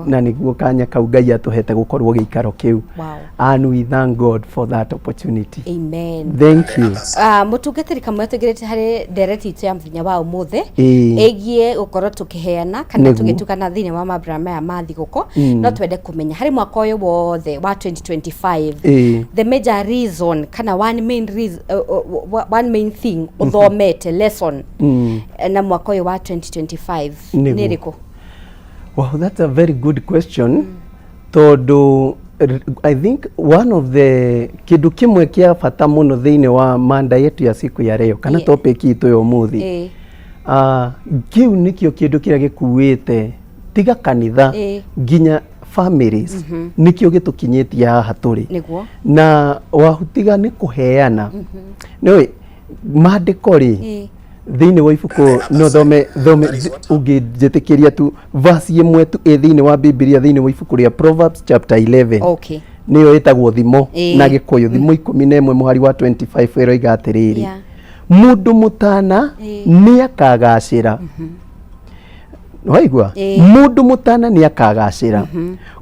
Na nĩguo kanya kau Ngai atũhete gũkorwo gĩikaro kĩu. And we thank God for that opportunity. Amen. Thank you. Mũtungatĩri Kamwe, tũingĩrĩte harĩ ndereti itũ ya mũthenya wa ũmũthĩ ĩgiĩ gũkorwo tũkĩheana kana tũgĩtugana thĩinĩ wa mambura maya ma thigũkũ. No twende kũmenya harĩ mwaka ũyũ wothe wa 2025, the major reason kana one main reason, one main thing ũthomete, lesson na mwaka ũyũ wa 2025 nĩ ĩrĩkũ? Wow, that's a very good question. Tondũ I think one of the kĩndũ kĩmwe kĩa bata mũno thĩinĩ wa mada yetu ya siku ya leo kana topic itũ ya ũmũthĩ, kĩu nĩkĩo kĩndũ kĩrĩa gĩkuĩte tiga kanitha nginya families, nĩkĩo gĩtũkinyĩtie haha tũrĩ. Na wahutiga nĩ kũheana, nĩũĩ maandĩko rĩ, thĩinĩ wa ibuku no thome thome ũngĩnjĩtĩkĩria tu verse ĩmwe tu ĩ thĩinĩ wa Bibilia, thĩinĩ wa ibuku rĩa Proverbs chapter 11, nĩyo ĩtagwo Thimo na Gĩkũyũ, Thimo 11 mũhari wa 25 ĩroiga atĩrĩrĩ, "Mũndũ mũtana nĩ akagacĩra." Waigua? Ĩĩ. Mũndũ mũtana nĩ akagacĩra,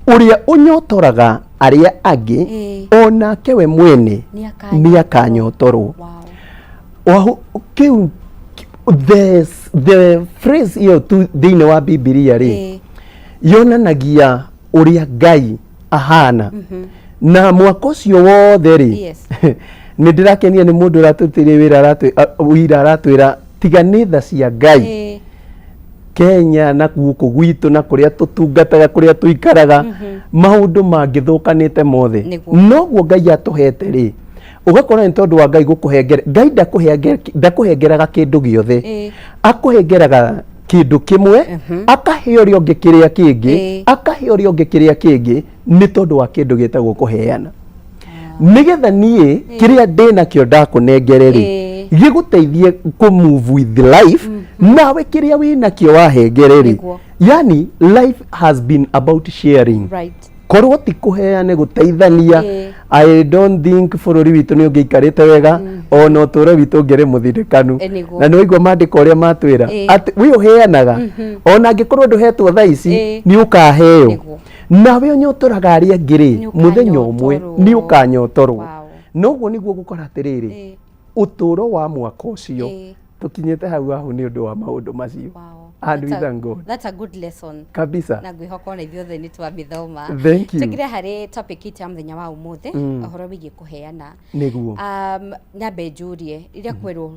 ũrĩa ũnyotoraga arĩa angĩ onake we mwene nĩ akanyotorwo. Wahu, kĩu the phrase ĩyo tu thĩinĩ wa Bibilia rĩ, yonanagia ũrĩa Ngai ahana. Na mwaka ũcio wothe rĩ, nĩ ndĩrakenia nĩ mũndũ ũratũrutĩire wĩra, wĩra aratwĩra tiga nĩ tha cia Ngai, Kenya na gũkũ gwitũ na kũrĩa tũtungataga, kũrĩa tũikaraga, maũndũ mangĩthũkanĩte mothe. Noguo Ngai atũhete rĩ, ũgakora nĩ tondũ wa Ngai gũkũhengera. Ngai ndakũhengeraga kĩndũ gĩothe, akũhengeraga kĩndũ kĩmwe, akahe ũrĩa ũngĩ kĩrĩa kĩngĩ, akahe ũrĩa ũngĩ kĩrĩa kĩngĩ, nĩ tondũ wa kĩndũ gĩtagwo kũheana, nĩgetha niĩ kĩrĩa ndĩ nakĩo ndakũnengere rĩ, gĩgũteithie kũ move with life, nawe kĩrĩa wĩ nakĩo wahengere rĩ. Yani life has been about sharing. Korwo ti kũheane, gũteithania, I don't think bũrũri witũ nĩ ũngĩikarĩte wega, ona ũtũũro witũ ũngĩrĩ mũthirĩkanu. Nĩguo. Na nĩ waigua maandĩko ũrĩa matwĩra atĩ we ũheanaga, ona angĩkorwo ndũhetwo thaa ici, nĩ ũkaheo. Nawe ũnyotoraga arĩa angĩ rĩ, Nĩ mũthenya ũmwe ũkanyotorwo. Nĩ ũkanyotorwo. Noguo nĩguo gũkora atĩrĩrĩ, ũtũũro wa mwaka ũcio tũkinyĩte hau ahu nĩ ũndũ wa maũndũ macio. And we thank God. That's a good lesson. Kabisa. Na ngwĩhoka ona ithuothe nĩ twamĩthoma. Thank you. Tũingĩre harĩ topic itũ ya mũthenya wa ũmũthĩ, ũhoro wĩgiĩ kũheana. Nyambe njũrie, rĩrĩa kwerwo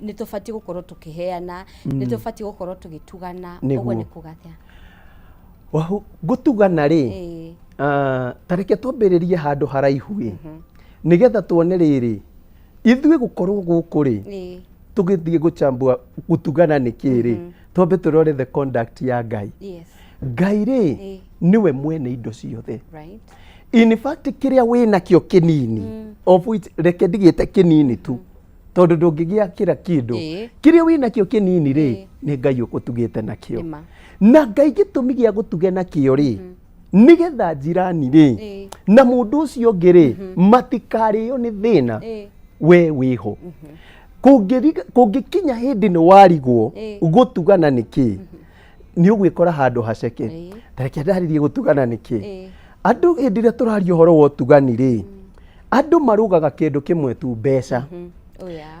nĩ tũbatiĩ gũkorwo tũkĩheana, nĩ tũbatiĩ gũkorwo tũgĩtugana, ũguo nĩ kuga atĩa? Wahu, gũtugana rĩ, ta reke twambĩrĩrie handũ haraihu ĩ, nĩgetha tuone rĩrĩ, ithuĩ gũkorwo gũkũ rĩ, tũgĩthiĩ gũchambua gũtugana nĩ kĩĩ rĩ, twambe tũrore the conduct ya Ngai. Ngai rĩ, nĩwe mwene indo ciothe. In fact, kĩrĩa wĩ nakĩo kĩnini, of which reke ndigĩte kĩnini tu tondũ ndũngĩgĩakĩra kĩndũ, kĩrĩa wĩ nakĩo kĩnini rĩ, nĩ Ngai ũgũtugĩte nakĩo. Na Ngai gĩtũmi gĩa gũtuge nakĩo rĩ, nĩgetha njirani rĩ na mũndũ ũcio ũngĩ rĩ, matikarĩo nĩ thĩna we wĩho. Kũngĩkinya hĩndĩ nĩ warigwo gũtugana nĩ kĩ, nĩ ũgwĩkora handũ haceke. Ta reke ndarĩrie gũtugana nĩ kĩ. Andũ hĩndĩ ĩrĩa tũraria ũhoro wa ũtugani rĩ, andũ marũgaga kĩndũ kĩmwe tu, mbeca.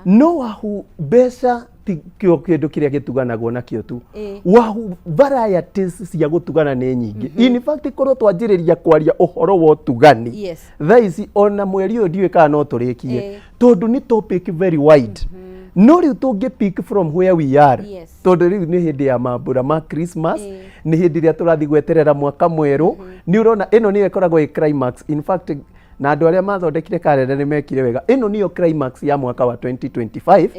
No wahu, mbeca ti kĩo kĩndũ kĩrĩa gĩtuganagwo nakĩo tu. Wahu, varieties cia gũtugana nĩ nyingĩ. In fact, korwo twanjĩrĩria kwaria ũhoro wa ũtugani thaa ici, ona mweri ũyũ ndiũĩ kana no tũrĩkie, tondũ nĩ topic very wide. No rĩu tũngĩ pick from where we are, tondũ rĩu nĩ hĩndĩ ya mambura ma Christmas, nĩ hĩndĩ ĩrĩa tũrathiĩ gweterera mwaka mwerũ. Nĩ ũrona ĩno nĩyo ĩkoragwo ĩ climax, in fact, na andũ arĩa mathondekire karenda nĩ mekire wega. Ĩno nĩyo climax ya mwaka wa 2025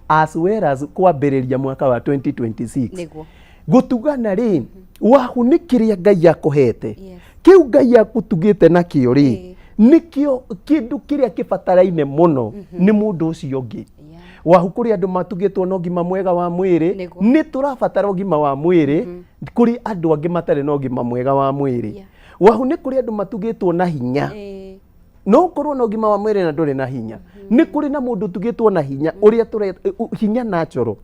as well as kwambĩrĩria mwaka wa 2026. Gũtugana rĩ, wahu, nĩ kĩrĩa Ngai akũhete. Kĩu Ngai akũtugĩte nakĩo rĩ, nĩkĩo kĩndũ kĩrĩa kĩbataraine mũno nĩ mũndũ ũcio ũngĩ. Wahu, kũrĩ andũ matugĩtwo na ũgima mwega wa mwĩrĩ. Nĩ tũrabatara ũgima wa mwĩrĩ kũrĩ andũ angĩ matarĩ na ũgima mwega wa mwĩrĩ. Wahu, nĩ kũrĩ andũ matugĩtwo na hinya. No ũkorwo na ũgima wa mwĩrĩ na ndũrĩ na hinya. Nĩ kũrĩ na mũndũ ũtugĩtwo na hinya ũrĩa tũre hinya natural.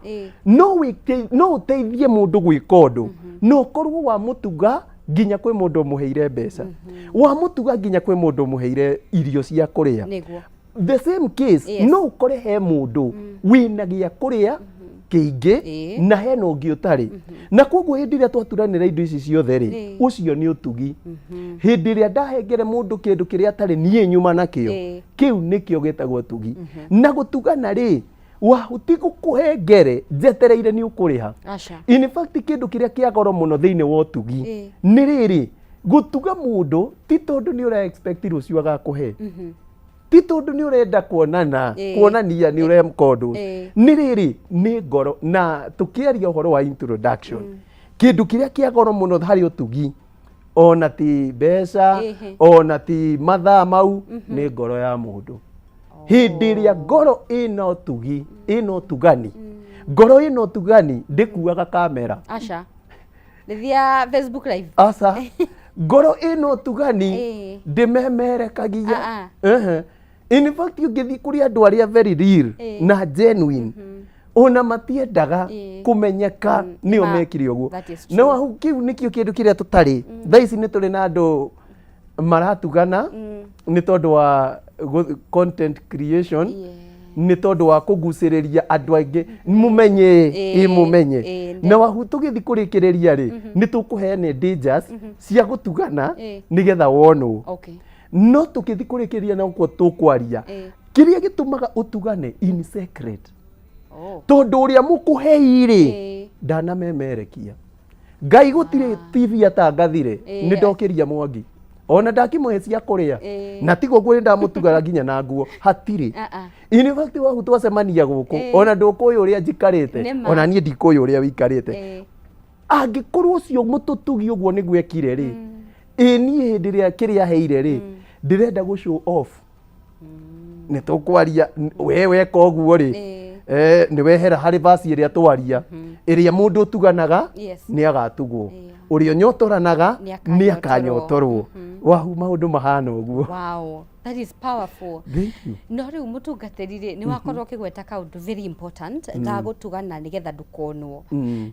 No wĩke, no ũteithie mũndũ gwĩka ũndũ, no ũkorwo wamũtuga. Nginya kwĩ mũndũ ũmũheire mbeca, wamũtuga nginya kwĩ mũndũ ũmũheire irio cia kũrĩa. The same case, no ũkore he mũndũ wĩna gĩa kũrĩa kĩingĩ na hena ũngĩ ũtarĩ, na koguo hĩndĩ ĩrĩa twaturanĩra indo ici ciothe rĩ, ũcio nĩ ũtugi. Hĩndĩ ĩrĩa ndahengere mũndũ kĩndũ kĩrĩa atarĩ, niĩ nyuma nakĩo, kĩu nĩkĩo gĩtagwo ũtugi. Na gũtugana rĩ, wahuti gũkũhengere njetereire nĩ ũkũrĩha. Aca. In fact, kĩndũ kĩrĩa kĩa goro mũno thĩinĩ wa ũtugi nĩ rĩrĩ, gũtuga mũndũ ti tondũ nĩ ũra expect rũciũ agakũhe, ti tondũ nĩ ũrenda kuonana, kuonania nĩ ũreka ũndũ. Nĩ rĩrĩ, nĩ ngoro. Na tũkĩaria ũhoro wa introduction, kĩndũ kĩrĩa kĩa goro mũno harĩ ũtugi ona ti mbeca, ona ti mathaa mau, nĩ ngoro ya mũndũ. Hĩndĩ ĩrĩa ngoro ĩna ũtugi, ĩna ũtugani, ngoro ĩna ũtugani ndĩkuaga kamera. Aca. Nĩthia Facebook live. Aca, ngoro ĩna ũtugani ndĩmemerekagia. Ah, ah. Ehe. In fact, ũngĩthiĩ kũrĩ andũ arĩa very real na genuine, ona matiendaga kũmenyeka nĩo mekire ũguo. That is Na true. wahu kĩu nĩkĩo kĩndũ kĩrĩa tũtarĩ thaa ici. Nĩ tũrĩ na andũ maratugana nĩ tondũ wa content creation, nĩ tondũ wa kũgucĩrĩria andũ aingĩ mũmenye, ĩ mũmenye. Na wahu tũgĩthiĩ kũrĩkĩrĩria rĩ, nĩ tũkũheana dangers cia gũtugana nĩgetha wonwo. No tũkĩthiĩ kũrĩkĩrĩria na ũguo tũkwaria, kĩrĩa gĩtũmaga ũtugane in secret, tondũ ũrĩa mũkũhei rĩ, ndanamemerekia. Ngai gũtirĩ TV atangathire. Nĩ ndokĩria Mwangi, ona ndakĩmũhe cia kũrĩa, na tiga ũguo nĩ ndamũtugaga nginya na nguo hatirĩ. Ah, ah. In fact, wahu twacemania gũkũ, ona ndũkũĩ ũrĩa njikarĩte, Nĩ ma. ona niĩ ndikũĩ ũrĩa wĩikarĩte. Angĩkorwo ũcio mũtũtugi ũguo nĩguo ekire rĩ, ĩ niĩ hĩndĩ ĩrĩa kĩrĩa aheire rĩ, ndĩrenda gũ show off, nĩ tũkwaria we weka ũguo rĩ, nĩ wehera harĩ vasi ĩrĩa twaria, ĩrĩa mũndũ ũtuganaga nĩ agatugwo, ũrĩa ũnyotoranaga nĩ nĩ akanyotorwo. Wahu maũndũ mahana ũguo. Wow. That is powerful. Thank you. No rĩu mũtungatĩri rĩ, nĩ wakorwo ũkĩgweta kaũndũ very important ga gũtugana nĩgetha ndũkonwo.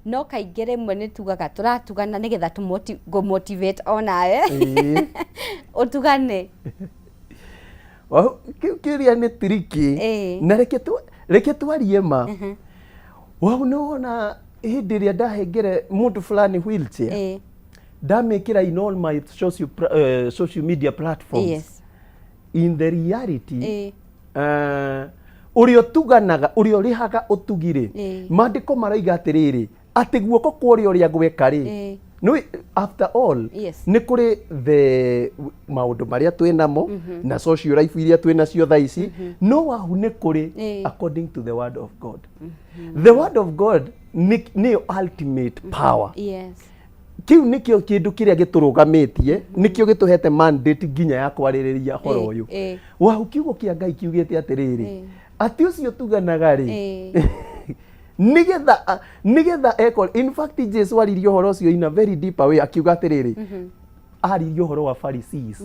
No kaingĩ rĩmwe nĩ tugaga tũratugana nĩgetha tũ motivate onawe ũtugane. Wahu, kĩu kĩrĩa nĩ tricky. Na reke twarie ma. Wahu, nĩ wona hĩndĩ ĩrĩa ndahengere mũndũ fulani wheelchair, ndamĩkĩra in all my social media platforms, in the reality, ũrĩa ũtuganaga, ũrĩa ũrĩhaga ũtugi rĩ, maandĩko maraiga atĩrĩrĩ, atĩ guoko kwa ũrĩa ũrĩa gweka rĩ, nĩ after all, nĩ kũrĩ the maũndũ marĩa twĩ namo na social life iria twĩ nacio thaa ici, no wahu nĩ kũrĩ according to the word of God. The word of God nĩyo ultimate power. Kĩu nĩkĩo kĩndũ kĩrĩa gĩtũrũgamĩtie, nĩkĩo gĩtũhete mandate nginya ya kwarĩrĩria ũhoro ũyũ. Wahu, kiugo kĩa Ngai kiugĩte atĩrĩrĩ, atĩ ũcio tuganaga rĩ, nĩgetha eko. In fact, Jesu aririe ũhoro ũcio in a very deeper way, akiuga atĩrĩrĩ, aririe ũhoro wa Pharisees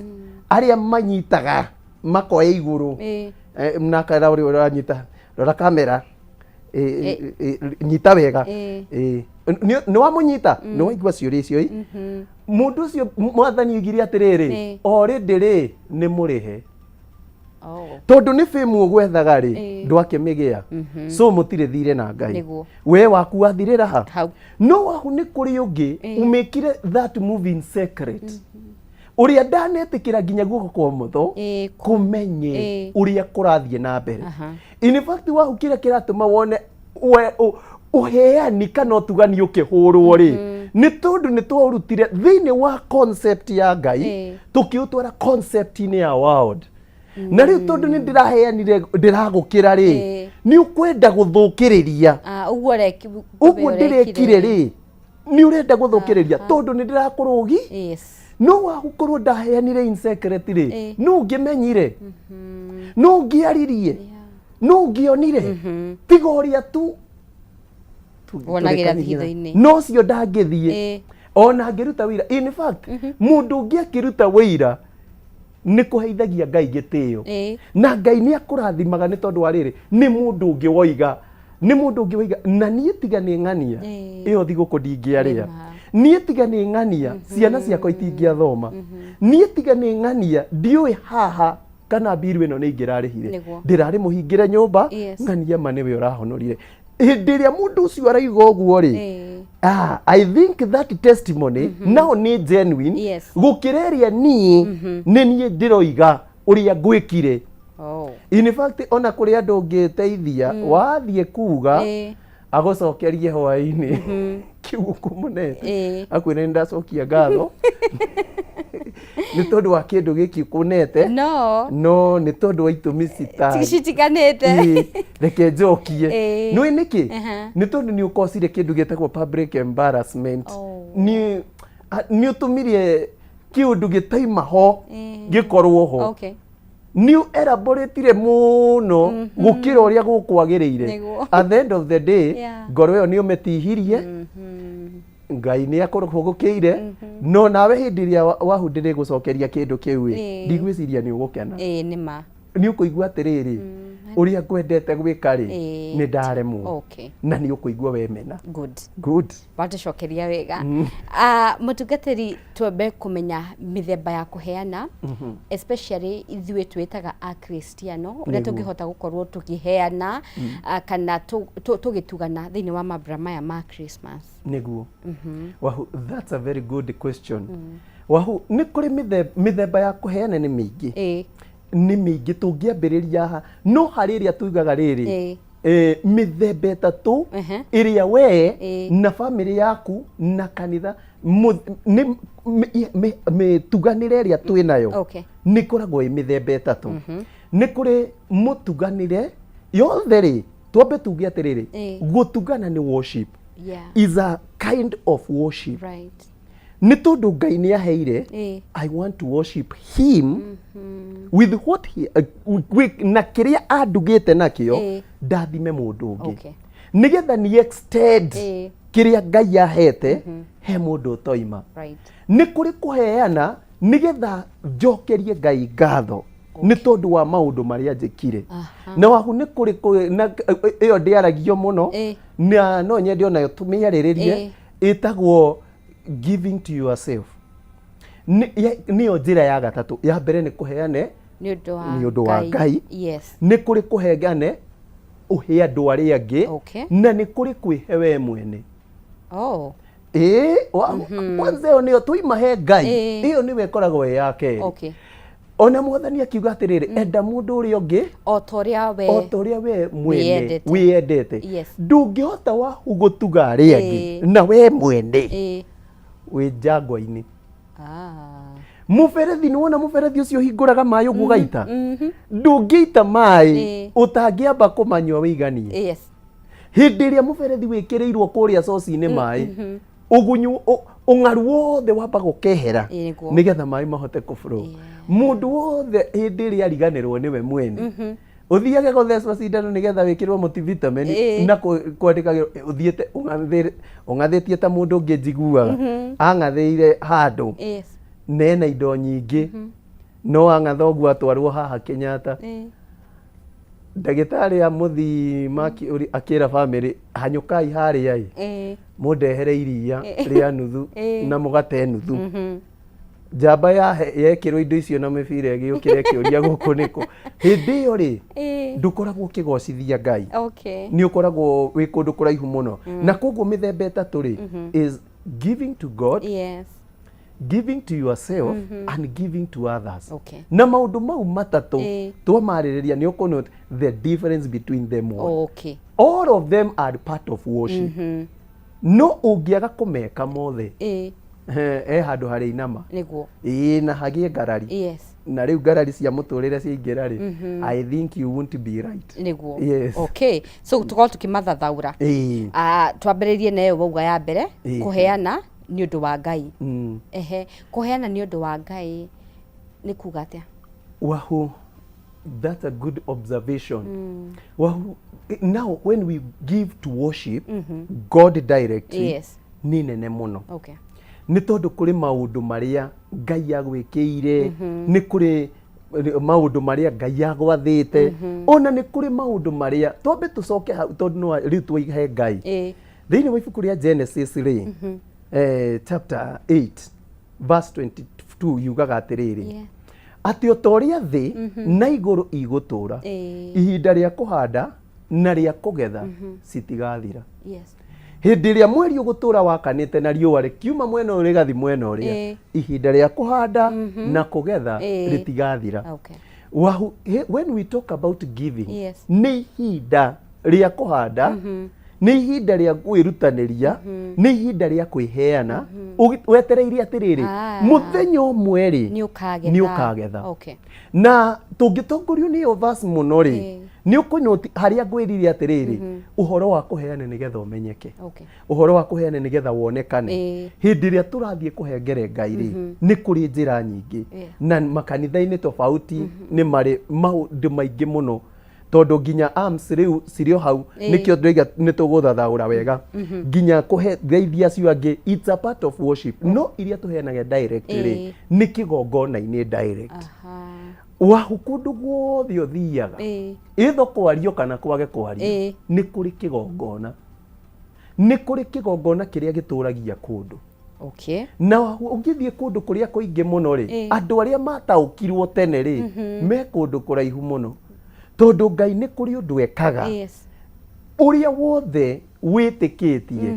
arĩa manyitaga makoya igũrũ, na akera ũrĩa ũranyita, rora kamera, nyita wega. Nĩ wamũnyita, nĩ waigua ciũria icio ĩ. Mũndũ ũcio mwathani oigire atĩrĩrĩ, already rĩ, nĩ mũrĩhe, tondũ nĩ fame ũgwethaga rĩ, ndwakĩmĩgĩa, so mũtirĩ thirĩ na Ngai. We waku wathirĩra ha? Hau. No wahu nĩ kũrĩ ũngĩ umĩkire that move in secret, ũrĩa ndanetĩkĩra nginya guoko kwa ũmotho kũmenye ũrĩa kũrathiĩ na mbere. In fact, wahu, kĩrĩa kĩratũma wone ũheani kana ũtugani ũkĩhũrwo rĩ, nĩ tondũ nĩ twaũrutire thĩinĩ wa concept ya Ngai, tũkĩũtwara concept-inĩ ya world. Na rĩu tondũ nĩ ndĩraheanire, ndĩragũkĩra rĩ, nĩ ũkwenda gũthũkĩrĩria. Ah, ũguo ũguo ndĩrekire rĩ, nĩ ũrenda gũthũkĩrĩria tondũ nĩ ndĩrakũrũgi. No wagũkorwo ndaheanire in secret rĩ, no ũngĩmenyire, no ũngĩaririe, no ũngĩonire, tiga ũrĩa tu Wonagĩra tũrekanĩria. hitho-inĩ. No ũcio ndangĩthiĩ ona angĩruta wĩira. In fact, mũndũ ũngĩ akĩruta wĩira nĩ kũheithagia Ngai gĩtĩo, na Ngai nĩ akũrathimaga, nĩ tondũ wa rĩrĩ, nĩ mũndũ ũngĩ woiga, nĩ mũndũ ũngĩ woiga, na niĩ tiga nĩ ng'ania ĩyo thigũkũ ndingĩarĩa. Nĩma. Niĩ tiga nĩ ng'ania, ciana ciakwa itingĩathoma. Niĩ tiga nĩ ng'ania, ndiũĩ haha kana mbiru ĩno nĩ ingĩrarĩhire. Ndĩrarĩ mũhingĩre nyũmba. Ng'ania ma nĩwe ũrahonorire. Hĩndĩ ĩrĩa mũndũ ũcio araiga ũguo rĩ, ah, I think that testimony now nĩ genuine gũkĩra ĩrĩa niĩ nĩ niĩ ndĩroiga ũrĩa ngwĩkire. In fact, ona kũrĩ andũ ũngĩteithia, wathiĩ kuga, agũcokerie hwaĩ-inĩ kĩu ũkũmũnete, akwĩre nĩ ndacokia ngatho nĩ tondũ wa kĩndũ gĩkĩ ũkũnete, no no nĩ tondũ wa itũmi citarĩ citiganĩte. Ĩĩ, reke njokie. Nĩũĩ nĩkĩ? Nĩ tondũ nĩ ũkocire kĩndũ gĩtagwo public embarrassment. Nĩ ũtũmirie kĩũndũ gĩtaima ho gĩkorwo ho. Nĩ elaboratire mũno gũkĩra ũrĩa gũkwagĩrĩire. At the end of the day, ngoro ĩyo nĩ ũmĩtihirie. Ngai nĩ akũhũgũkĩire, no nawe hĩndĩ ĩrĩa wahundĩrĩ gũcokeria kĩndũ kĩu ĩ, ndigwĩciria nĩ ũgũkena. Ĩĩ, nĩ ma. Nĩ ũkũigua atĩrĩrĩ, ũrĩa ngwendete gwĩka rĩ, nĩ ndaremwo. Na nĩ ũkũigua wemena. Good. Good. Watũcokeria wega. Ah, mũtungatĩri, twambe kũmenya mĩthemba ya kũheana, especially ithuĩ twĩtaga akristiano, ũrĩa tũngĩhota gũkorwo tũkĩheana, kana tũgĩtugana thĩinĩ wa mambura maya ma Christmas. Nĩguo. Wahu, that's a very good question. Wahu, nĩ kũrĩ mĩthemba ya kũheana nĩ mĩingĩ. Nĩ mĩingĩ, tũngĩambĩrĩria haha, no harĩ ĩrĩa tugaga rĩrĩ, mĩthemba ĩtatũ ĩrĩa wee na bamĩrĩ yaku na kanitha nĩ mĩtuganĩre ĩrĩa twĩ nayo nĩ ĩkoragwo ĩ mĩthemba ĩtatũ. Nĩ kũrĩ mũtuganĩre yothe rĩ, twambe tuge atĩrĩrĩ, gũtugana nĩ worship, is a kind of worship. Nĩ tondũ Ngai nĩ aheire, I want to worship him with what he, with, na kĩrĩa andugĩte nakĩo, ndathime mũndũ ũngĩ, nĩgetha ni extend kĩrĩa Ngai ahete he mũndũ ũtoima. Nĩ kũrĩ kũheana nĩgetha njokerie Ngai ngatho nĩ tondũ wa maũndũ marĩa njĩkire. Na wahu, nĩ kũrĩ na ĩyo ndĩaragio mũno, na no nyende onayo tũmĩarĩrĩrie, ĩtagwo giving to yourself. Nĩyo njĩra ya gatatũ. Ya mbere nĩ kũheane nĩ ũndũ wa nĩ ũndũ wa Ngai. Nĩ kũrĩ kũhengane ũhe andũ arĩa angĩ, na nĩ kũrĩ kwĩhe we mwene. Ĩĩ, kwanza ĩyo nĩyo tũima he Ngai, ĩyo nĩyo ĩkoragwo ĩ ya kerĩ. Ona Mwathani akiuga atĩrĩrĩ, enda mũndũ ũrĩa ũngĩ o ta ũrĩa we o ta ũrĩa we mwene wĩyendete. Wĩyendete. Ndũngĩhota wahu gũtuga arĩa angĩ na we mwene wĩ njangwa-inĩ. Mũberethi, nĩ wona mũberethi ũcio ũhingũraga maĩ ũguo ũgaita? Ndũngĩita maĩ ũtangĩamba kũmanyua wĩiganie. Hĩndĩ ĩrĩa mũberethi wĩkĩrĩirwo kũrĩa coci-inĩ maĩ, ũgunyu ũng'aru wothe wambaga ũkehera, nĩgetha maĩ mahote kũ flow. Mũndũ wothe hĩndĩ ĩrĩa ariganĩrwo nĩwe mwene, ũthiage gũthecwo cindano nĩgetha wĩkĩrwo multivitamin na kwandĩkagĩrwo ũthiĩte ũng'athĩtie ta mũndũ ũngĩ njiguaga ang'athĩire handũ na ena indo nyingĩ, no ang'atha ũguo atwarwo haha Kenyatta, ndagĩtarĩ amũthima akĩra bamĩrĩ, "Hanyũkai harĩa ĩ, mũndehere iria rĩa nuthu na mũgate nuthu." Njamba yekĩrwo indo icio na mĩbira ĩgĩũkĩra ĩkĩũria gũkũ nĩkũ. Hĩndĩ ĩyo rĩ, ndũkoragwo ũkĩgocithia Ngai, nĩ ũkoragwo wĩ kũndũ kũraihu mũno. Na koguo mĩthemba ĩtatũ rĩ is giving to God, giving to yourself and giving to others. Na maũndũ mau matatũ twamarĩrĩria, nĩ ũkũ the difference between them all. All of them are part of worship, no ũngĩaga kũmeka mothe, he handũ harĩ inama. Ĩĩ, na hagĩe ngarari. Na rĩu ngarari cia mũtũrĩre ciaingĩra rĩ, I think you won't be right. Yes. Okay, so tũkorwo tũkĩmathathaũra. Ah, twambĩrĩrie na ĩyo wauga ya mbere, kũheana nĩ ũndũ wa Ngai. Ehe, kũheana nĩ ũndũ wa Ngai nĩ kuga atĩa? Wahu, that's a good observation. Wahu, now when we give to worship God directly, nĩ nene mũno. Nĩ tondũ kũrĩ maũndũ marĩa Ngai agwĩkĩire, nĩ kũrĩ maũndũ marĩa Ngai agwathĩte, ona nĩ kũrĩ maũndũ marĩa twambe tũcoke hau, tondũ no rĩu twaihe Ngai. Thĩinĩ wa ibuku rĩa Genesis rĩ, Chapter 8 verse 22 yugaga atĩrĩrĩ, atĩ o ta ũrĩa thĩ na igũrũ igũtũũra, ihinda rĩa kũhanda na rĩa kũgetha citigathira. Hĩndĩ ĩrĩa mweri ũgũtũũra wakanĩte na riũa rĩkiuma mwena ũyũ rĩgathi mwena ũrĩa, ihinda rĩa kũhanda na kũgetha rĩtigathira. When we talk about giving, nĩ ihinda rĩa kũhanda, nĩ ihinda rĩa kwĩrutanĩria, nĩ ihinda rĩa kwĩheana, wetereire atĩrĩrĩ, mũthenya ũmwe rĩ, nĩ ũkagetha. Nĩ ũkagetha. Na tũngĩtongorio nĩ ĩyo verse mũno rĩ, nĩ ũkũnoti harĩa ngwĩrire atĩrĩrĩ, ũhoro wa kũheana nĩgetha ũmenyeke, ũhoro wa kũheana nĩgetha wonekane. Hĩndĩ ĩrĩa tũrathiĩ kũhengere Ngai rĩ, nĩ kũrĩ njĩra nyingĩ, na makanitha-inĩ tofauti nĩ marĩ maũndũ maingĩ mũno, tondũ nginya arms rĩu cirĩ o hau. Nĩkĩo ndĩraiga nĩ tũgũthathaũra wega nginya kũhe geithia acio angĩ, it's a part of worship, no iria tũheanaga direct rĩ, nĩ kĩgongona-inĩ direct. Wahu kũndũ guothe ũthiaga, ĩtho kwario kana kwage kwario, nĩ kũrĩ kĩgongona, nĩ kũrĩ kĩgongona kĩrĩa gĩtũragia kũndũ. Na ũngĩthiĩ kũndũ kũrĩa kũingĩ mũno rĩ, andũ arĩa mataũkirwo tene rĩ, me kũndũ kũraihu mũno, tondũ Ngai nĩ kũrĩ ũndũ ekaga. Ũrĩa wothe wĩtĩkĩtie,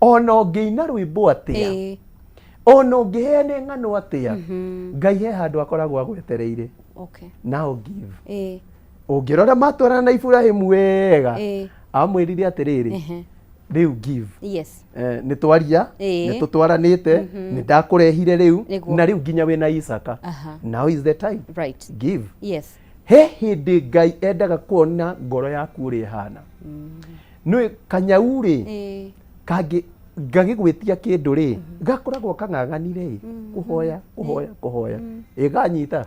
ona ũngĩina rwĩmbo atĩa, ona ũngĩheane ng'ano atĩa, Ngai he handũ akoragwo agwetereire. Now give. Ũngĩrora matwarana na Iburahimu wega, amwĩrire atĩrĩrĩ, rĩu give. Nĩ twaria, nĩ tũtwaranĩte, nĩ ndakũrehire rĩu, na rĩu nginya wĩna Isaka. Now is the time. Give. He hĩndĩ Ngai endaga kuona ngoro yaku ũrĩa ĩhana. Nĩ kanyau rĩ, kangĩ ngagĩgwĩtia kĩndũ rĩ, gakoragwo kang'ang'anire ĩ kũhoya, kũhoya, kũhoya, ĩganyita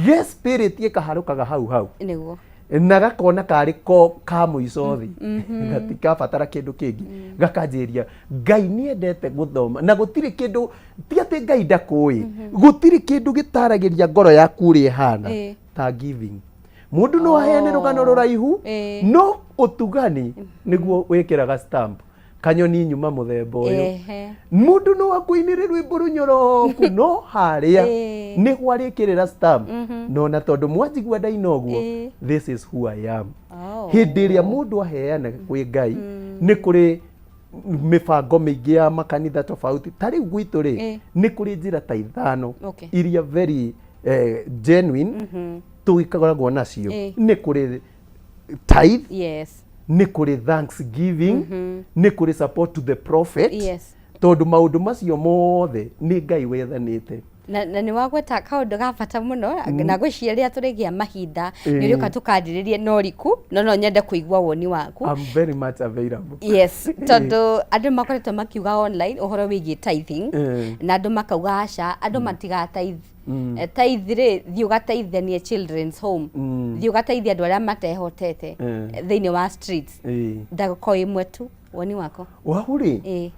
ge spirit ĩkaharũkaga hau hau, na gakona karĩ ko ka mũico thĩ, gatikabatara kĩndũ kĩngĩ, gakanjĩria Ngai nĩ endete gũthoma na gũtirĩ kĩndũ, ti atĩ Ngai ndakũĩ, gũtirĩ kĩndũ gĩtaragĩria ngoro yaku ũrĩa ĩhana ta giving. Mũndũ no aheane rũgano rũraihu, no ũtugani nĩguo wĩkĩraga stamp kanyoni nyuma mũthemba ũyũ. Mũndũ no akũinĩre rwĩmbo rũnyoroku, no harĩa nĩho arĩkĩrĩra stamp, no na tondũ mwanjigua ndaina ũguo, this is who I am. Hĩndĩ ĩrĩa mũndũ aheana kwĩ Ngai, nĩ kũrĩ mĩbango mĩingĩ ya makanitha tofauti. Ta rĩu gwitũ rĩ, nĩ kũrĩ njĩra ta ithano iria very genuine tũgĩkoragwo nacio. Nĩ kũrĩ tithe, nĩ kũrĩ thanksgiving, nĩ kũrĩ support to the prophet, tondũ maũndũ macio mothe nĩ Ngai wethanĩte. Na nĩ wagweta kaũndũ ga bata mũno, na ngwĩciria rĩrĩa tũrĩgĩa mahinda nĩ ũrĩũka tũkanjĩrĩrie no riku, no nyende kũigua woni waku. I'm very much available. Yes, tondũ andũ makoretwo makiuga online ũhoro wĩgiĩ tithing, na andũ makauga aca, andũ matiga tithe. Tithe rĩ, thiĩ ũgateithanie children's home, thiĩ ũgateithie andũ arĩa matehotete thĩinĩ wa streets, ndagĩka ĩmwe tu, woni wako. Wahu rĩ,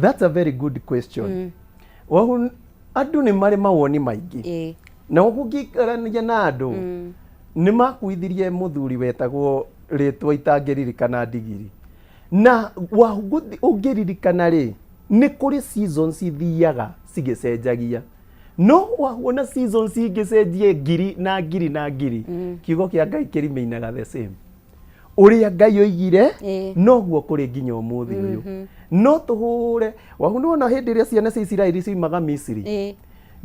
that's a very good question. Wahu, andũ nĩ marĩ mawoni maingĩ, na ũguo ngĩikarania na andũ nĩ makuithirie mũthuri wetagwo rĩtwa itangĩririkana ndigiri, na wahu ũngĩririkana rĩ, nĩ kũrĩ seasons ithiaga cigĩcenjagia, no wahuona seasons ingĩcenjie ngiri na ngiri na ngiri, kiugo kĩa Ngai kĩrimeinaga the same. Ũrĩa Ngai oigire, noguo kũrĩ nginya ũmũthĩ ũyũ. No tũhũre wahu, nĩwona hĩndĩ ĩrĩa ciana cia Isiraeli ciumaga Misiri,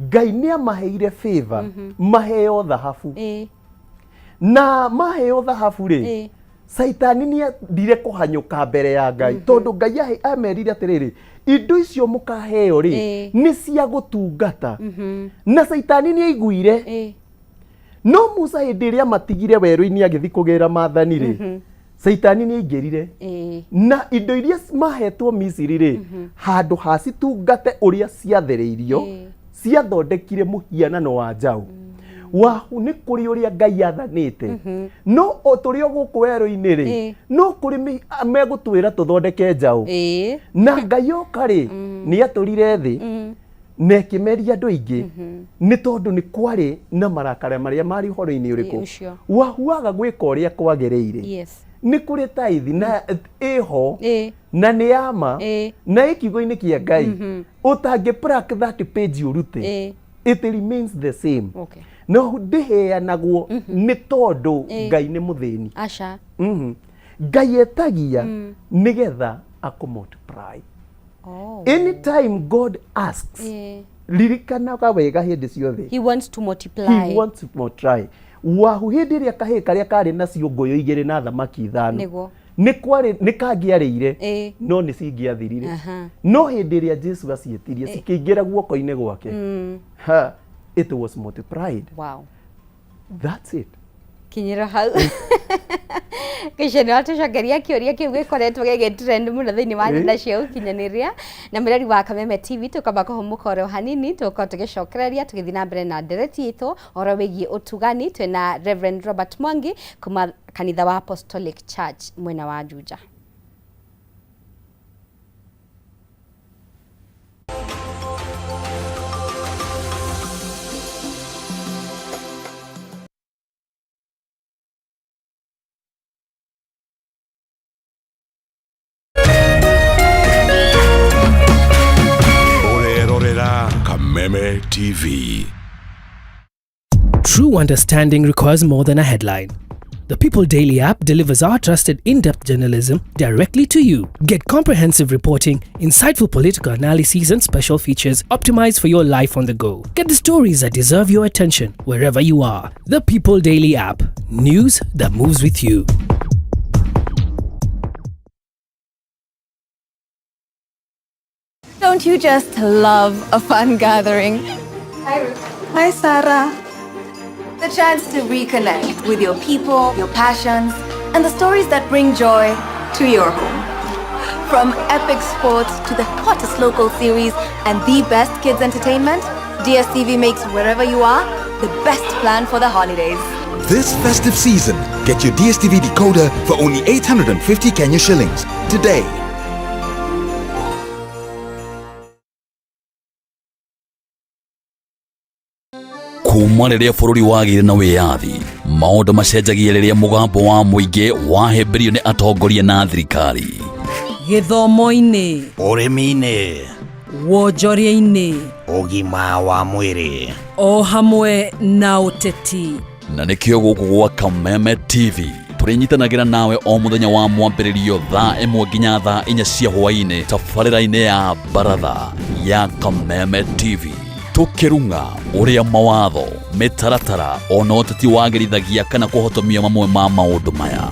Ngai nĩ amaheire favor maheo thahabu, na maheo thahabu rĩ, Caitani nĩ endire kũhanyũka mbere ya Ngai, tondũ Ngai amerire atĩrĩrĩ, indo icio mũkaheo rĩ, nĩ cia gũtungata, na Caitani nĩ aiguire. No Musa hĩndĩ ĩrĩa matigire werũ-inĩ agĩthiĩ kũgĩra maathani rĩ, Caitani nĩ aingĩrire, na indo iria mahetwo Misiri rĩ, handũ ha citungate ũrĩa ciathereirio, ciathondekire mũhianano wa njaũ. Wahu, nĩ kũrĩ ũrĩa Ngai athanĩte, no o tũrĩ o gũkũ werũ-inĩ rĩ, no kũrĩ megũtwĩra tũthondeke njaũ. Na Ngai oka rĩ, nĩ atũrire thĩ na ĩkĩmeria andũ aingĩ, nĩ tondũ nĩ kwarĩ na marakara marĩa marĩ ũhoro-inĩ ũrĩkũ. Ũcio. Wahuaga gwĩka ũrĩa kwagĩrĩire, Nĩ kũrĩ tithe na ĩho na nĩ ya ma na ĩ kiugo-inĩ kĩa Ngai. Ũtangĩ pluck that page ũrute, it remains the same. No ndĩheanagwo nĩ tondũ Ngai nĩ mũthĩni. Aca. Ngai etagia nĩgetha akũ multiply. Anytime God asks, ririkanaga wega hĩndĩ ciothe, He wants to multiply. He wants to multiply. Wahu hĩndĩ ĩrĩa kahĩĩ karĩa karĩ na ciũngũyũ igĩrĩ na thamaki ithano, nĩ kwarĩ nĩ kangĩarĩire, no nĩ cingĩathirire. No hĩndĩ ĩrĩa Jesu aciĩtirie, cikĩingĩra guoko-inĩ gwake, ha, it was multiplied. That's it. Kinyĩra hau kĩce nĩ watũcokeria kĩũria kĩu gĩkoretwo gĩgĩ trend mũno thĩinĩ wa nenda cia ũkinyanĩria. Na mwĩrori wa Kameme TV, tũkamba kũhũmũka oro hanini, tũgũkorwo tũgĩcokereria tũgĩthiĩ na mbere na ndereti itũ ũhoro wĩgiĩ ũtugani. Twĩna Reverend Robert Mwangi kuma kanitha wa Apostolic Church mwena wa Juja. Ũrerorera Kameme TV. True understanding requires more than a headline. The People Daily app delivers our trusted in-depth journalism directly to you. Get comprehensive reporting, insightful political analyses and special features optimized for your life on the go. Get the stories that deserve your attention wherever you are. The People Daily app. News that moves with you. Don't you just love a fun gathering? Hi, Ruth. Hi, Sarah. The chance to reconnect with your people, your passions, and the stories that bring joy to your home. From epic sports to the hottest local series and the best kids entertainment, DSTV makes wherever you are the best plan for the holidays. This festive season, get your DSTV decoder for only 850 Kenya shillings today. Kuma rĩrĩa bũrũri wagĩire na wĩyathi, maũndũ macenjagia rĩrĩa mũgambo wa mũingĩ wahĩmbĩrio nĩ atongoria na thirikari. Gĩthomo-inĩ, ũrĩmi-inĩ, wonjoria-inĩ, ũgima wa mwĩrĩ, o hamwe na ũteti. Na nĩkĩo gũkũ gwa Kameme TV tũrĩnyitanagĩra nawe o mũthenya wa mwambĩrĩrio thaa 1 nginya thaa 4 cia hwaĩ-inĩ tabarĩra-inĩ ya baratha ya Kameme TV, tũkĩrung'a ũrĩa mawatho, mĩtaratara ona ũteti wagĩrithagia kana kũhotomia mamwe ma maũndũ maya.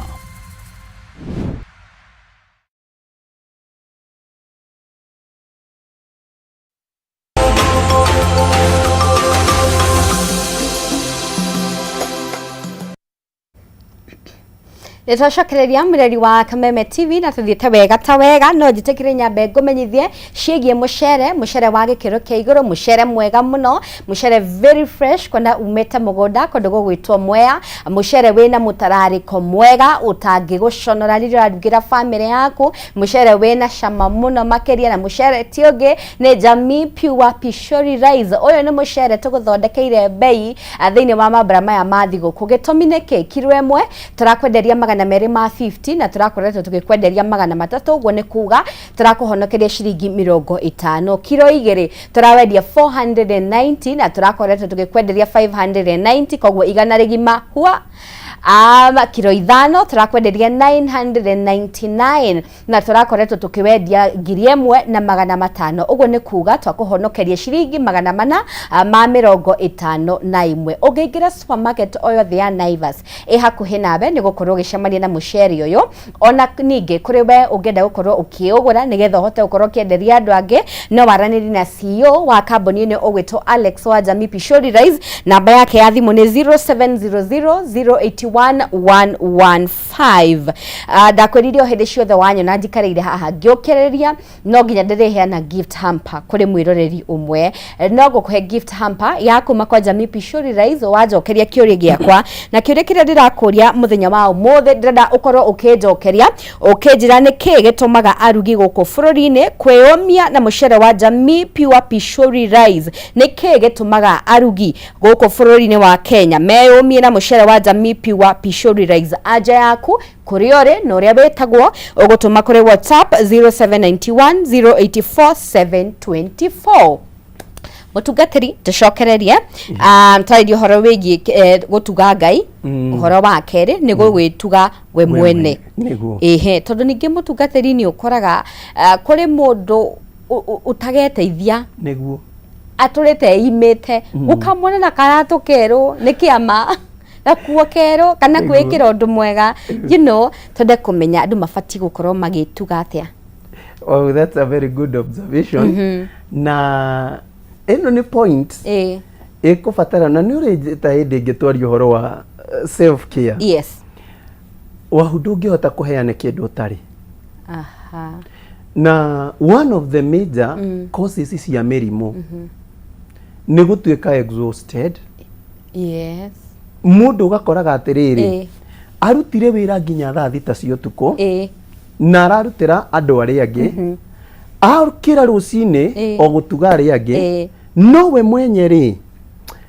Nĩ twacokereria mwĩrori wa Kameme TV na tũthiĩte wega ta wega, no njĩtĩkĩre nyambe ngũmenyithie ciĩgiĩ mũcere, mũcere wa gĩkĩro kĩa igũrũ, mũcere mwega mũno, mũcere very fresh kuona umĩte mũgũnda kũndũ gũgwĩtwo Mwea, mũcere wĩna mũtararĩko mwega ũtangĩgũconora rĩrĩa ũrarugĩra bamĩrĩ yaku, mũcere wĩna cama mũno makĩria, na mũcere ti ũngĩ nĩ Jamii Pure Pishori Rice. Ũyũ nĩ mũcere tũgũthondekeire bei thĩinĩ wa mambura maya ma thigũkũ. Gĩtũmi nĩ kĩ? Kiro ĩmwe tũrakwenderia 250 na tũrakoretwo tũgĩkwenderia 300, ũguo nĩ kuga tũrakũhonokeria ciringi 50. Kiro igĩrĩ tũrawendia 490 na tũrakoretwo tũgĩkwenderia 590, koguo igana rĩgima hua. Kiro 5 tũrakwenderia 999 na tũrakoretwo tũkĩwendia 1500, ũguo nĩ kuga twakũhonokeria ciringi 451. Ũngĩingĩra supermarket o yothe ya Naivas ĩ hakuhĩ nawe nĩ gũkorwo ũgĩcemania na mũcere ũyũ. Ona ningĩ kũrĩ we ũngĩenda gũkorwo ũkĩũgũra nĩgetha ũhote gũkorwo ũkĩenderia andũ angĩ, no waranĩrie na CEO wa kambuni ĩno ũgwĩtwo Alex wa Jamii Pishori Rice. Namba yake ya thimũ nĩ 0700 081 115. Ndakwĩrire o hĩndĩ ciothe wanyona njikarĩire haha ngĩũkĩrĩria, no nginya ndĩrĩheana gift hamper kũrĩ mwĩroreri ũmwe. No ngũkũhe gift hamper ya kuma kwa Jamii Pishori Rice wanjokeria kĩũria gĩakwa, na kĩũria kĩrĩa ndĩrakũria mũthenya wa ũmũthĩ ndĩrenda ũkorwo ũkĩnjokeria ũkĩnjĩra nĩ kĩĩ gĩtũmaga arugi gũkũ bũrũri-inĩ kwĩyũmia na mũcere wa Jamii Pure Pishori Rice. Nĩ kĩĩ gĩtũmaga arugi gũkũ bũrũri-inĩ wa Kenya meyũmie na mũcere wa Jamii Pure wa Pishori Rice. Anja yaku kũrĩa ũrĩ na ũrĩa wĩtagwo ũgũtũma kũrĩ WhatsApp 0791 084 724. Mũtungatĩri, tũcokererie twarĩrie ũhoro wĩgiĩ gũtuga Ngai. Ũhoro wa kerĩ nĩ gũgwĩtuga we mwene. Nĩguo. Ĩhĩ, tondũ ningĩ mũtungatĩri nĩ ũkoraga kũrĩ mũndũ ũtageteithia atũrĩte eimĩte, ũkamwona na karatũ kerũ nĩ kĩama, gakuo kerũ, kana kwĩkĩra ũndũ mwega, twende kũmenya andũ mabatiĩ gũkorwo magĩtuga atĩa. Oh, that's a very good observation. Na ĩno nĩ point ĩkũbatara na nĩ ũrĩ ta hĩndĩ ĩngĩ twaria ũhoro wa self care. Wahu, ndũngĩhota kũheana kĩndũ ũtarĩ. Na one of the major causes cia mĩrimũ nĩ gũtuĩka exhausted. Mũndũ ũgakoraga atĩrĩrĩ, arutire wĩra nginya thaa 6 cia ũtukũ na ararutĩra andũ arĩa angĩ, akĩra rũcinĩ o gũtuga arĩa angĩ, no we mwenye rĩ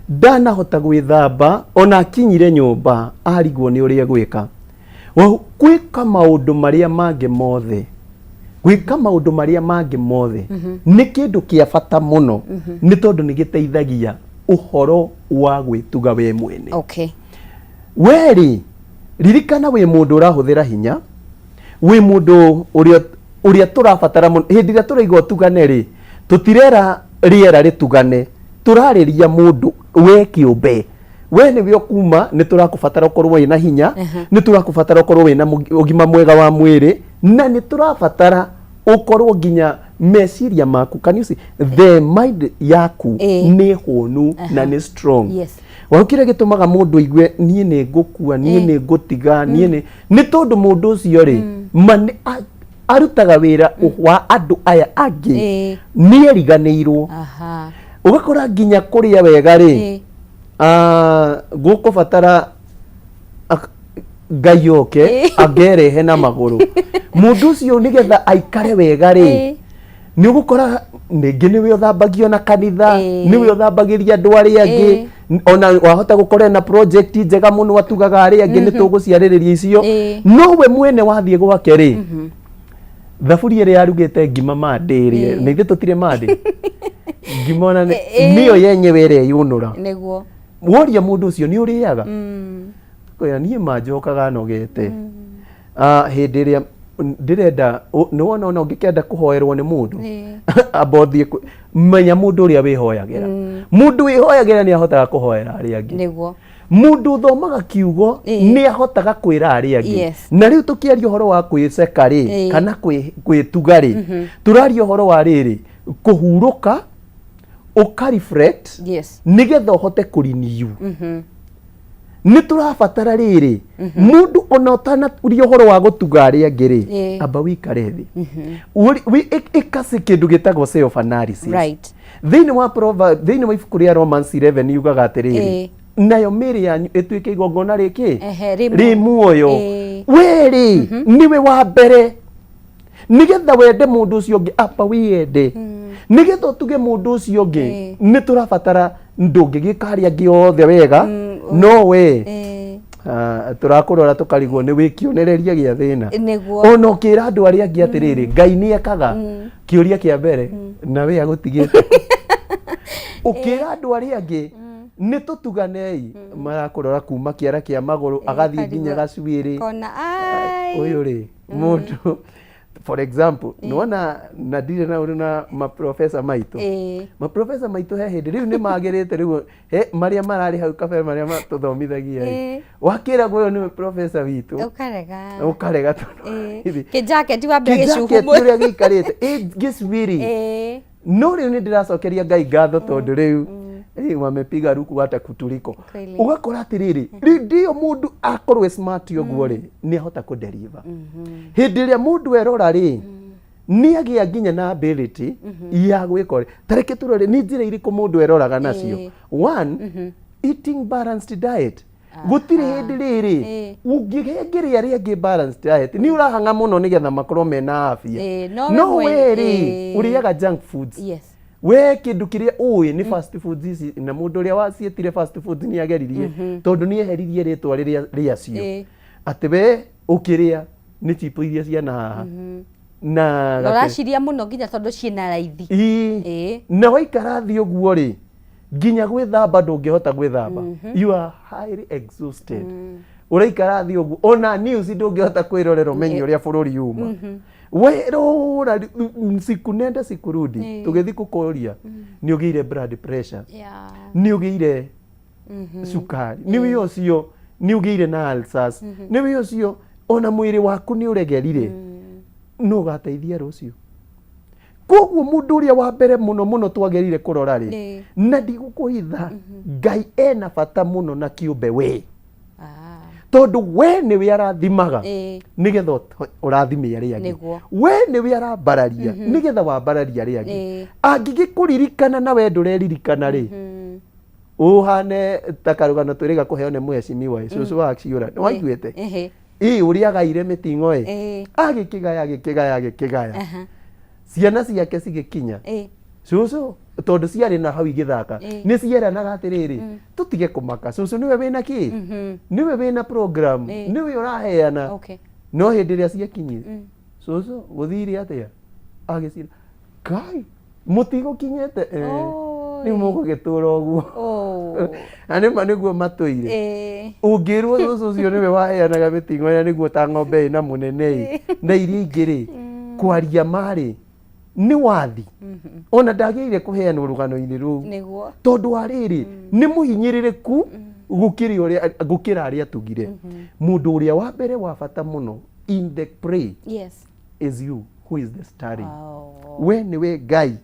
ndanahota gwĩthamba, ona akinyire nyũmba arigwo nĩ ũrĩa egwĩka. Well, gwĩka maũndũ marĩa mangĩ mothe, gwĩka maũndũ marĩa mangĩ mothe nĩ kĩndũ kĩa bata mũno, nĩ tondũ nĩ gĩteithagia ũhoro wa gwĩtuga we mwene. We rĩ, ririkana wĩ mũndũ ũrahũthĩra hinya, wĩ mũndũ ũrĩa ũrĩa tũrabatara mũno. Hĩndĩ ĩrĩa tũraiga ũtugane rĩ, tũtirera rĩera rĩtugane, tũrarĩria mũndũ we kĩũmbe. We nĩwe ũkuma, nĩ tũrakũbatara ũkorwo wĩna hinya, nĩ tũrakũbatara ũkorwo wĩna ũgima mwega wa mwĩrĩ, na nĩ tũrabatara ũkorwo nginya meciria maku, can you see the mind yaku nĩ hũnu na nĩ strong. Wau kĩrĩa gĩtũmaga mũndũ aigue niĩ nĩ ngũkua, niĩ nĩ ngũtiga, niĩ nĩ tondũ mũndũ ũcio rĩ, ma nĩ arutaga wĩra wa andũ aya angĩ, nĩ eriganĩirwo. Ũgakora nginya kũrĩa wega rĩ, gũkũbatara Ngai oke angerehe na magũrũ mũndũ ũcio nĩgetha aikare wega rĩ. Nĩ ũgũkora rĩngĩ nĩwe ũthambagio na kanitha, nĩwe ũthambagĩria andũ arĩa angĩ, ona wahota gũkora na project njega mũno atugaga arĩa angĩ, nĩ tũgũciarĩrĩria icio. No we mwene wathiĩ gwake rĩ, thaburia ĩrĩa arugĩte ngima mandĩ ĩrĩa nĩ ithuĩ tũtirĩ mandĩ ngima ona nĩyo yenyewe ĩreyũnũra. Woria mũndũ ũcio, nĩ ũrĩaga? Kwĩra niĩ manjokaga nogete. Hĩndĩ ĩrĩa ndĩrenda nĩ wona ona ũngĩkenda kũhoerwo nĩ mũndũ, amba ũthiĩ menya mũndũ ũrĩa wĩhoyagĩra. Mũndũ wĩhoyagĩra nĩ ahotaga kũhoera arĩa angĩ. Mũndũ ũthomaga kiugo nĩ ahotaga kwĩra arĩa angĩ. Na rĩu tũkĩaria ũhoro wa kwĩceka rĩ, kana kwĩtuga rĩ, tũraria ũhoro wa rĩrĩ, kũhurũka, ũka reflect nĩgetha ũhote kũrenew. Nĩ tũrabatara rĩrĩ, mũndũ ona ũtanaria ũhoro wa gũtuga arĩa angĩ rĩ, amba wĩikare thĩ. Ĩka kĩndũ gĩtagwo self analysis. Thĩinĩ wa Proverbs, thĩinĩ wa ibuku rĩa Romans 11 yugaga atĩrĩrĩ, nayo mĩĩrĩ yanyu ĩtuĩke igongona rĩkĩ? Ehe, rĩ rĩ muoyo. We rĩ, nĩwe wa mbere. Nĩgetha wende mũndũ ũcio ũngĩ, amba wĩyende. Nĩgetha ũtuge mũndũ ũcio ũngĩ, nĩ tũrabatara, ndũngĩgĩka arĩa angĩ othe wega no we tũrakũrora tũkarigwo nĩ wĩ kĩonereria gĩa thĩna. Ona ũkĩra andũ arĩa angĩ atĩrĩrĩ, Ngai nĩ ekaga, kĩũria kĩa mbere, na we agũtigĩte? Ũkĩra andũ arĩa angĩ nĩ tũtuganei, marakũrora kuma kĩara kĩa magũrũ agathiĩ nginya gacuĩrĩ. Kona ai. Ũyũ rĩ, mũndũ for example, nĩwona na ndirĩ na ũru na maprofesa maitũ. Maprofesa maitũ he hĩndĩ rĩu nĩ magĩrĩte rĩu he marĩa mararĩ hau kabere marĩa matũthomithagia rĩ, wakĩragwo ũyũ nĩwe profesa witũ, ũkarega. Ũkarega tondũ Kĩjaketi wa mbere kĩjaketi gĩcuhu. Ũrĩa gĩikarĩte gĩcuĩrĩ. No rĩu nĩ ndĩracokeria Ngai ngatho tondũ rĩu wamepiga ruku hata kutuliko. Ũgakora atĩrĩrĩ, rĩndĩ ĩyo mũndũ akorwo e smart ũguo rĩ, nĩ ahota kũdeliver. Hĩndĩ ĩrĩa mũndũ erora rĩ, nĩ agĩa nginya na ability ya gwĩka ũrĩa. Ta reke tũrore nĩ njĩra irĩkũ mũndũ eroraga nacio. One, eating balanced diet. Gũtirĩ hĩndĩ rĩrĩ ũngĩhengeria arĩa angĩ balanced diet, nĩ ũrahang'a mũno nĩgetha makorwo mena afya. No we No we rĩ, ũrĩaga junk foods. We kĩndũ kĩrĩa ũĩ nĩ fast foods ici, na mũndũ ũrĩa waciĩtire fast foods nĩ ageririe, tondũ nĩ eheririe rĩtwa rĩrĩa rĩacio, atĩ we ũkĩrĩa nĩ chipo iria ciana haha na Na ũraciria mũno nginya tondũ ciĩna raithi. Ĩĩ. Na waikara thĩ ũguo rĩ, nginya gwĩthamba ndũngĩhota gwĩthamba, you are highly exhausted. Ũraikara thĩ ũguo, ona news ndũngĩhota kwĩrorera ũmenye ũrĩa bũrũri uma. Werora siku nenda siku rudi, tũgĩthiĩ kũkũria nĩ ũgĩire blood pressure, nĩ ũgĩire cukari, nĩ wĩ ũcio nĩ ũgĩire na ulcers, nĩ wĩ ũcio ona mwĩrĩ waku nĩ ũregerire. No ũgateithia rũciũ. Koguo mũndũ ũrĩa wa mbere mũno mũno twagĩrĩire kũrora rĩ, na ndigũkũhitha, Ngai ena bata mũno na kĩũmbe we, tondũ we nĩwe arathimaga nĩgetha ũrathime arĩa angĩ. We nĩwe arambararia nĩgetha wambararia arĩa angĩ. Angĩgĩkũririkana na we ndũreririkana rĩ, ũhane ta karũgano twĩrĩga kũheo nĩ mheshimiwa ĩ, cũcũ wa ciũra nĩ waiguĩte? Ehe. Ĩ ũrĩa agaire mĩting'o ĩ, agĩkĩgaya, agĩkĩgaya, agĩkĩgaya, ciana ciake cigĩkinya, cũcũ, tondũ ciarĩ na hau igĩthaka, nĩ cieranaga atĩrĩrĩ, tũtige kũmaka, cũcũ nĩwe wĩna kĩ, nĩwe wĩna program, nĩwe ũraheana. No hĩndĩ ĩrĩa ciakinyire, cũcũ gũthire atĩa? Agĩcira, Ngai, mũtigũkinyĩte, rĩu mũgũgĩtũra ũguo. Na nĩma nĩguo matũire. Ũngĩrwo cũcũ ũcio nĩwe waheanaga mĩting'o ĩrĩa nĩguo ta ng'ombe ĩna mũnene ĩ, na iria ingĩ rĩ, kwaria marĩ nĩ wathi ona ndagĩrĩire kũheanwo rũgano-inĩ rũu, tondũ wa rĩrĩ, nĩ mũhinyĩrĩrĩku gũkĩra ũrĩa gũkĩra arĩa tugire. Mũndũ ũrĩa wa mbere wa bata mũno in the play is you who is the starring. We nĩwe Ngai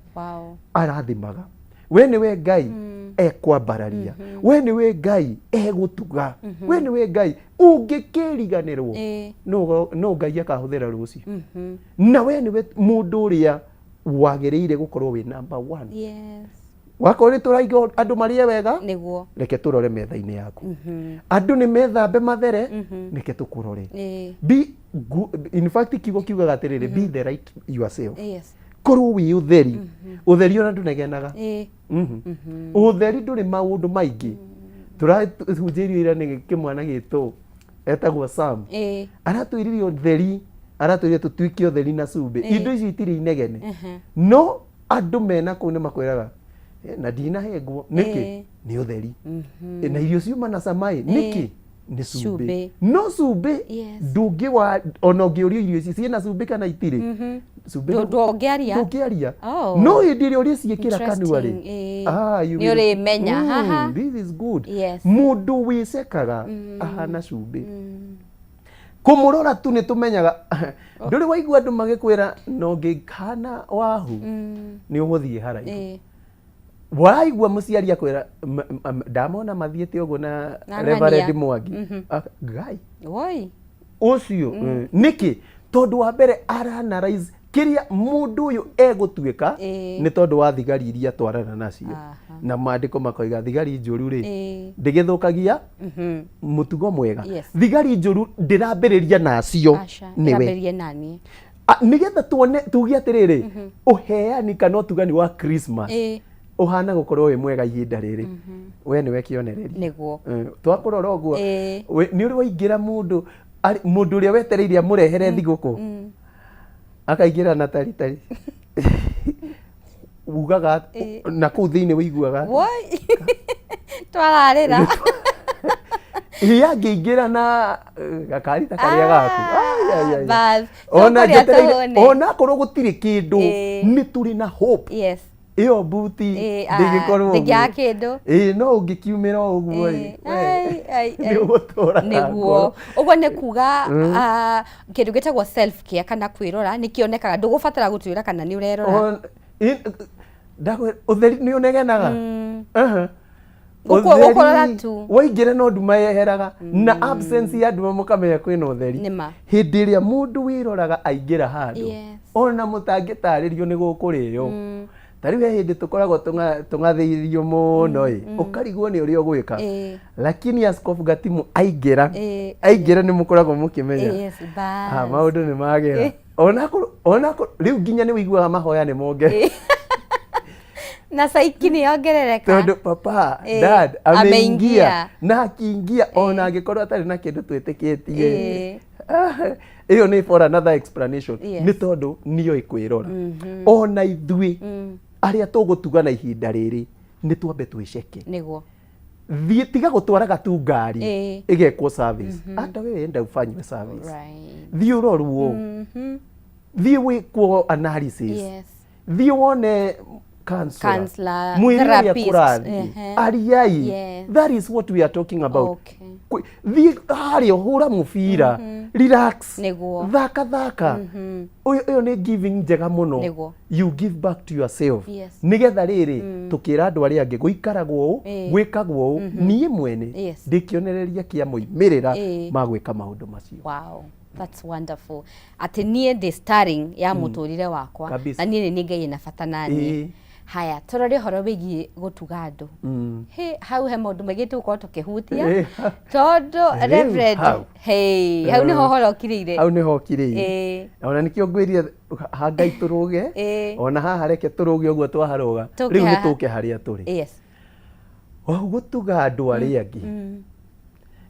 arathimaga, we nĩwe Ngai ekwambararia, we nĩwe Ngai egũtuga, we nĩwe Ngai ũngĩkĩriganĩrwo, no no Ngai akahũthĩra rũciũ. Na we nĩwe mũndũ ũrĩa wagĩrĩire gũkorwo wĩ number one. Wakorwo nĩ tũraiga andũ marĩe wega, reke tũrore metha-inĩ yaku. Andũ nĩ methambe mathere, reke tũkũrore. Be in fact kiugo kiugaga atĩrĩrĩ, be the right yourself. Korwo wĩ ũtheri, ũtheri ona ndũnegenaga. Ũtheri ndũrĩ maũndũ maingĩ. Tũrahunjĩirio ira nĩ kĩmwana gitũ etagwo Sam, aratwĩrire ũtheri, aratwĩrire tũtuĩke ũtheri na cumbĩ. Indo icio itirĩ inegene, no andũ mena kũu nĩ makwĩraga, "Eh, na ndinahĩngwo nĩkĩ?" Nĩ ũtheri. Eh, na irio ciuma na cama ĩ nĩkĩ? Nĩ cumbĩ. Cumbĩ. No cumbĩ ndũngĩ wa ona ũngĩũrio irio ici ciĩna cumbĩ kana itirĩ cumbĩ, Ndũngĩaria. Ndũngĩaria. No hĩndĩ ĩrĩa ũrĩciĩkĩra kanua rĩ, Interesting, ah, you Nĩ ũrĩmenya, haha. This is good. Mũndũ wĩcekaga ahana cumbĩ. Kũmũrora tu nĩ tũmenyaga. Ndũrĩ waigua andũ magĩkwĩra no ngĩkana wahu nĩ ũgũthiĩ haraihu? Waigua mũciari akwĩra, ndamona mathiĩte ũguo na Na Reverend ng'ania. Mwangi." Ngai Woi. Ũcio nĩkĩ? Tondũ wa mbere ara-analyze kĩrĩa mũndũ ũyũ egũtuĩka, nĩ tondũ wa thigari iria twarana nacio. Na maandĩko makoiga thigari njũru rĩ, ndĩgĩthũkagia mũtugo mwega. Thigari njũru ndĩrambĩrĩria nacio, Aca. nĩwe. Ĩrambĩrĩrie nani. Ah, nĩgetha tuone tuge atĩrĩrĩ, ũheani kana ũtugani wa Christmas ũhana gũkorwo wĩ mwega ihinda rĩrĩ, we nĩwe kĩonereria. Twakũrora ũguo, nĩ ũrĩ waingĩra mũndũ mũndũ ũrĩa wetereire amũrehere thigũkũ akaingĩra na taritari ugaga na kũu thĩinĩ wĩiguaga atĩa? Woi. Twararĩra. Ĩ angĩingĩra na gakari ta karĩa gaku. Ai, ai, ai. Bas. Ona Tũkũrĩa njetereire tũhũne. ona akorwo gũtirĩ kĩndũ, nĩ tũrĩ na hope. Ĩyo mbuti ndĩngĩkorwo ũguo. Ndĩngĩaga kĩndũ. Ĩĩ, no ũngĩkiumĩra o ũguo ĩ, we, Ai, ai, nĩ ai. ũgũtũra na Nĩguo ngoro. Ũguo nĩ kuga kĩndũ gĩtagwo self care kana kwĩrora nĩ kĩonekaga, ndũgũbatara gũtwĩra kana nĩ ũrerora. Ndakwĩra, ũtheri nĩ ũnegenaga. Aha. Gũkũrora tu. Waingĩra no nduma yeheraga, na absence ya nduma mũkamenya kwĩna ũtheri. Nĩma. Hĩndĩ ĩrĩa mũndũ wĩroraga aingĩra handũ, ona mũtangĩtarĩrio nĩ gũkũrĩo, ta rĩu he hĩndĩ tũkoragwo tũng'athĩirio mũno ĩ, ũkarigwo nĩ ũrĩa ũgwĩka, lakini Askofu Gatimu aingĩra, aingĩra nĩ mũkoragwo mũkĩmenya, Yes, Ah, bas. maũndũ nĩ magĩra. Onakorwo rĩu nginya nĩ wĩiguaga mahoya nĩ monge. Na saiki nĩ yongerereka. Tondũ papa dad ameingia na akiingia ona angĩkorwo atarĩ na kĩndũ twĩtĩkĩtie. Ĩyo nĩ for another explanation. Nĩ tondũ nĩoĩ kwĩrora. Ona ithuĩ arĩa tũgũtugana ihinda rĩrĩ nĩ twambe twĩceke. Nĩguo. Thiĩ tiga gũtwaraga tu ngari ĩgekwo service, hata wewe enda ufanywe service. Thiĩ ũrorwo, thiĩ wĩkwo analysis, thiĩ wone counselor, Counselor, mwĩre ũrĩa therapist, kũrathiĩ, ariai. That is what we are talking about. Thiĩ harĩa ũhũra mũbira, relax, thaka thaka. Ũyũ nĩ giving njega mũno. You give back to yourself nĩgetha rĩrĩ tũkĩra andũ arĩa angĩ gũikaragwo ũũ, gwĩkagwo ũũ. Niĩ mwene ndĩ kĩonereria kĩa moimĩrĩra ma gwĩka maũndũ macio. Wow. That's wonderful. Atĩ niĩ ndĩ starring ya mũtũrĩre wakwa. Na niĩ nĩ niĩ Ngai ĩna bata na niĩ. Haya, tũrore ũhoro wĩgiĩ gũtuga andũ. He, hau he maũndũ maingĩ tũgũkorwo tũkĩhutia. Tondũ Rĩu Reverend, hau. hey, hau nĩho ũhoro ũkirĩire. Hau nĩho ũkirĩire. Ona nĩkĩo ngwĩrire ha Ngai tũrũge, ona haha reke tũrũge ũguo twaharũga. Tũke Rĩu nĩ haha. tũke harĩa tũrĩ. Wau gũtuga andũ arĩa angĩ,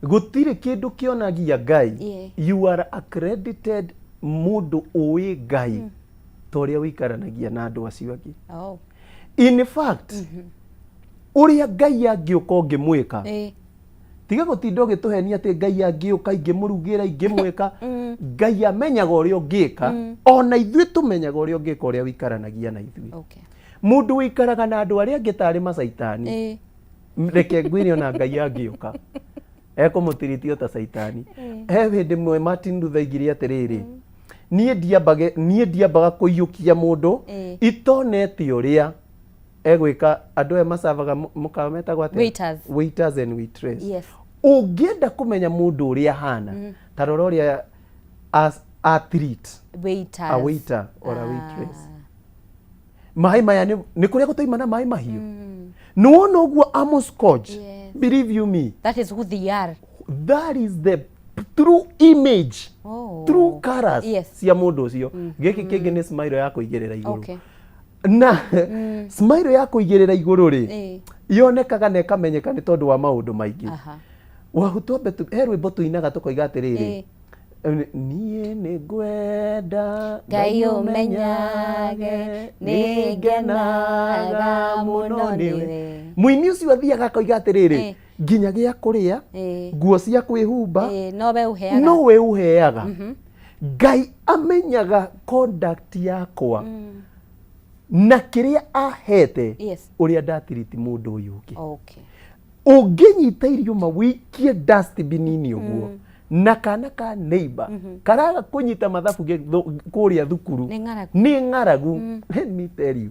gũtirĩ kĩndũ kĩonagia Ngai you are accredited mũndũ ũĩ Ngai ta ũrĩa ũikaranagia na andũ acio angĩ. In fact, ũrĩa Ngai angĩũka ũngĩmwĩka, tiga gũtinda ũgĩtũhenia atĩ Ngai angĩũka ingĩmũrugĩra ingĩmwĩka. Ngai amenyaga ũrĩa ũngĩka, ona ithuĩ tũmenyaga ũrĩa ũngĩka ũrĩa ũikaranagia na ithuĩ. Mũndũ ũikaraga na andũ arĩa angĩ tarĩ macaitani, reke ngwĩre, ona Ngai angĩũka ekũmũtiritia ta caitani. He hĩndĩ ĩmwe Martin Luther aigire atĩrĩrĩ, niĩ ndiambaga kũiyũkia mũndũ itonete ũrĩa egwĩka andũ aya macavaga mũkawa metagwo atĩa? Waiters. Waiters and waitress. Ũngĩenda kũmenya mũndũ ũrĩa ahana, ta rora ũrĩa a treat Waiters. a waiter or a waitress. Maĩ maya nĩ kũrĩa gũtaima na maĩ mahiũ, nĩwona ũguo Amos Koch. Believe you me, That is who they are. That is the true image, true colors cia mũndũ ũcio. Gĩkĩ kĩngĩ nĩ smile ya kũigĩrĩra igũrũ. Na smile ya kũigĩrĩra igũrũ rĩ, yonekaga na ĩkamenyeka nĩ tondũ wa maũndũ maingĩ. Wahu twambe he rwĩmbo tũinaga tũkoiga atĩrĩrĩ, niĩ nĩ ngwenda Ngai ũmenyage nĩ ngenaga mũno nĩwe. Mũini ũcio athiaga akoiga atĩrĩrĩ, nginya gĩa kũrĩa, nguo cia kwĩhumba, Nowe ũheaga. Nowe ũheaga. Ngai amenyaga conduct yakwa na kĩrĩa ahete, ũrĩa ndatiriti mũndũ ũyũ ũngĩ. Ũngĩnyita irio ma wĩikie dustbin-inĩ ũguo, na kana ka neighbor karaga kũnyita mathabu kũrĩa thukuru, Nĩ ng'aragu. Nĩ ng'aragu. Let me tell you,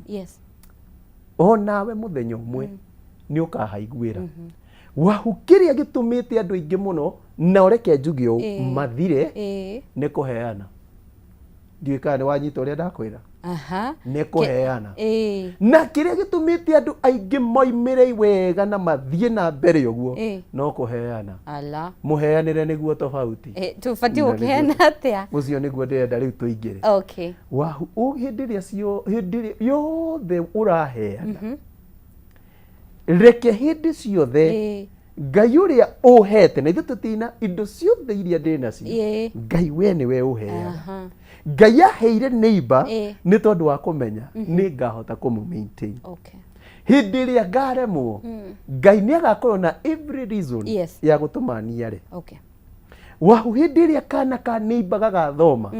onawe mũthenya ũmwe nĩ ũkahaiguĩra. Wahu kĩrĩa gĩtũmĩte andũ aingĩ mũno, na ũreke njuge ũũ, mathire nĩ kũheana. Ndiũĩ kana nĩ wanyita ũrĩa ndakwĩra. Nĩ kũheana. Na kĩrĩa gĩtũmĩte andũ aingĩ moimĩre wega na mathiĩ na mbere ũguo, no kũheana. Ala. Mũheanĩre nĩguo tofauti. Tũbatiĩ Na gũkĩheana atĩa? Ũcio nĩguo ndĩrenda rĩu tũingĩre. Wahu hĩndĩ ĩrĩa hĩndĩ ĩrĩa yothe ũraheana, reke hĩndĩ ciothe Ngai ũrĩa ũhete, na ithuĩ tũtina indo ciothe iria ndĩ nacio, Ngai we nĩwe ũheaga. Ngai aheire neighbor nĩ tondũ wa kũmenya nĩ ngahota kũmũ maintain. Hĩndĩ ĩrĩa ngaremwo, Ngai nĩ agakorwo na every reason ya gũtũma niare. Wahu hĩndĩ ĩrĩa kana ka neighbor gagathoma,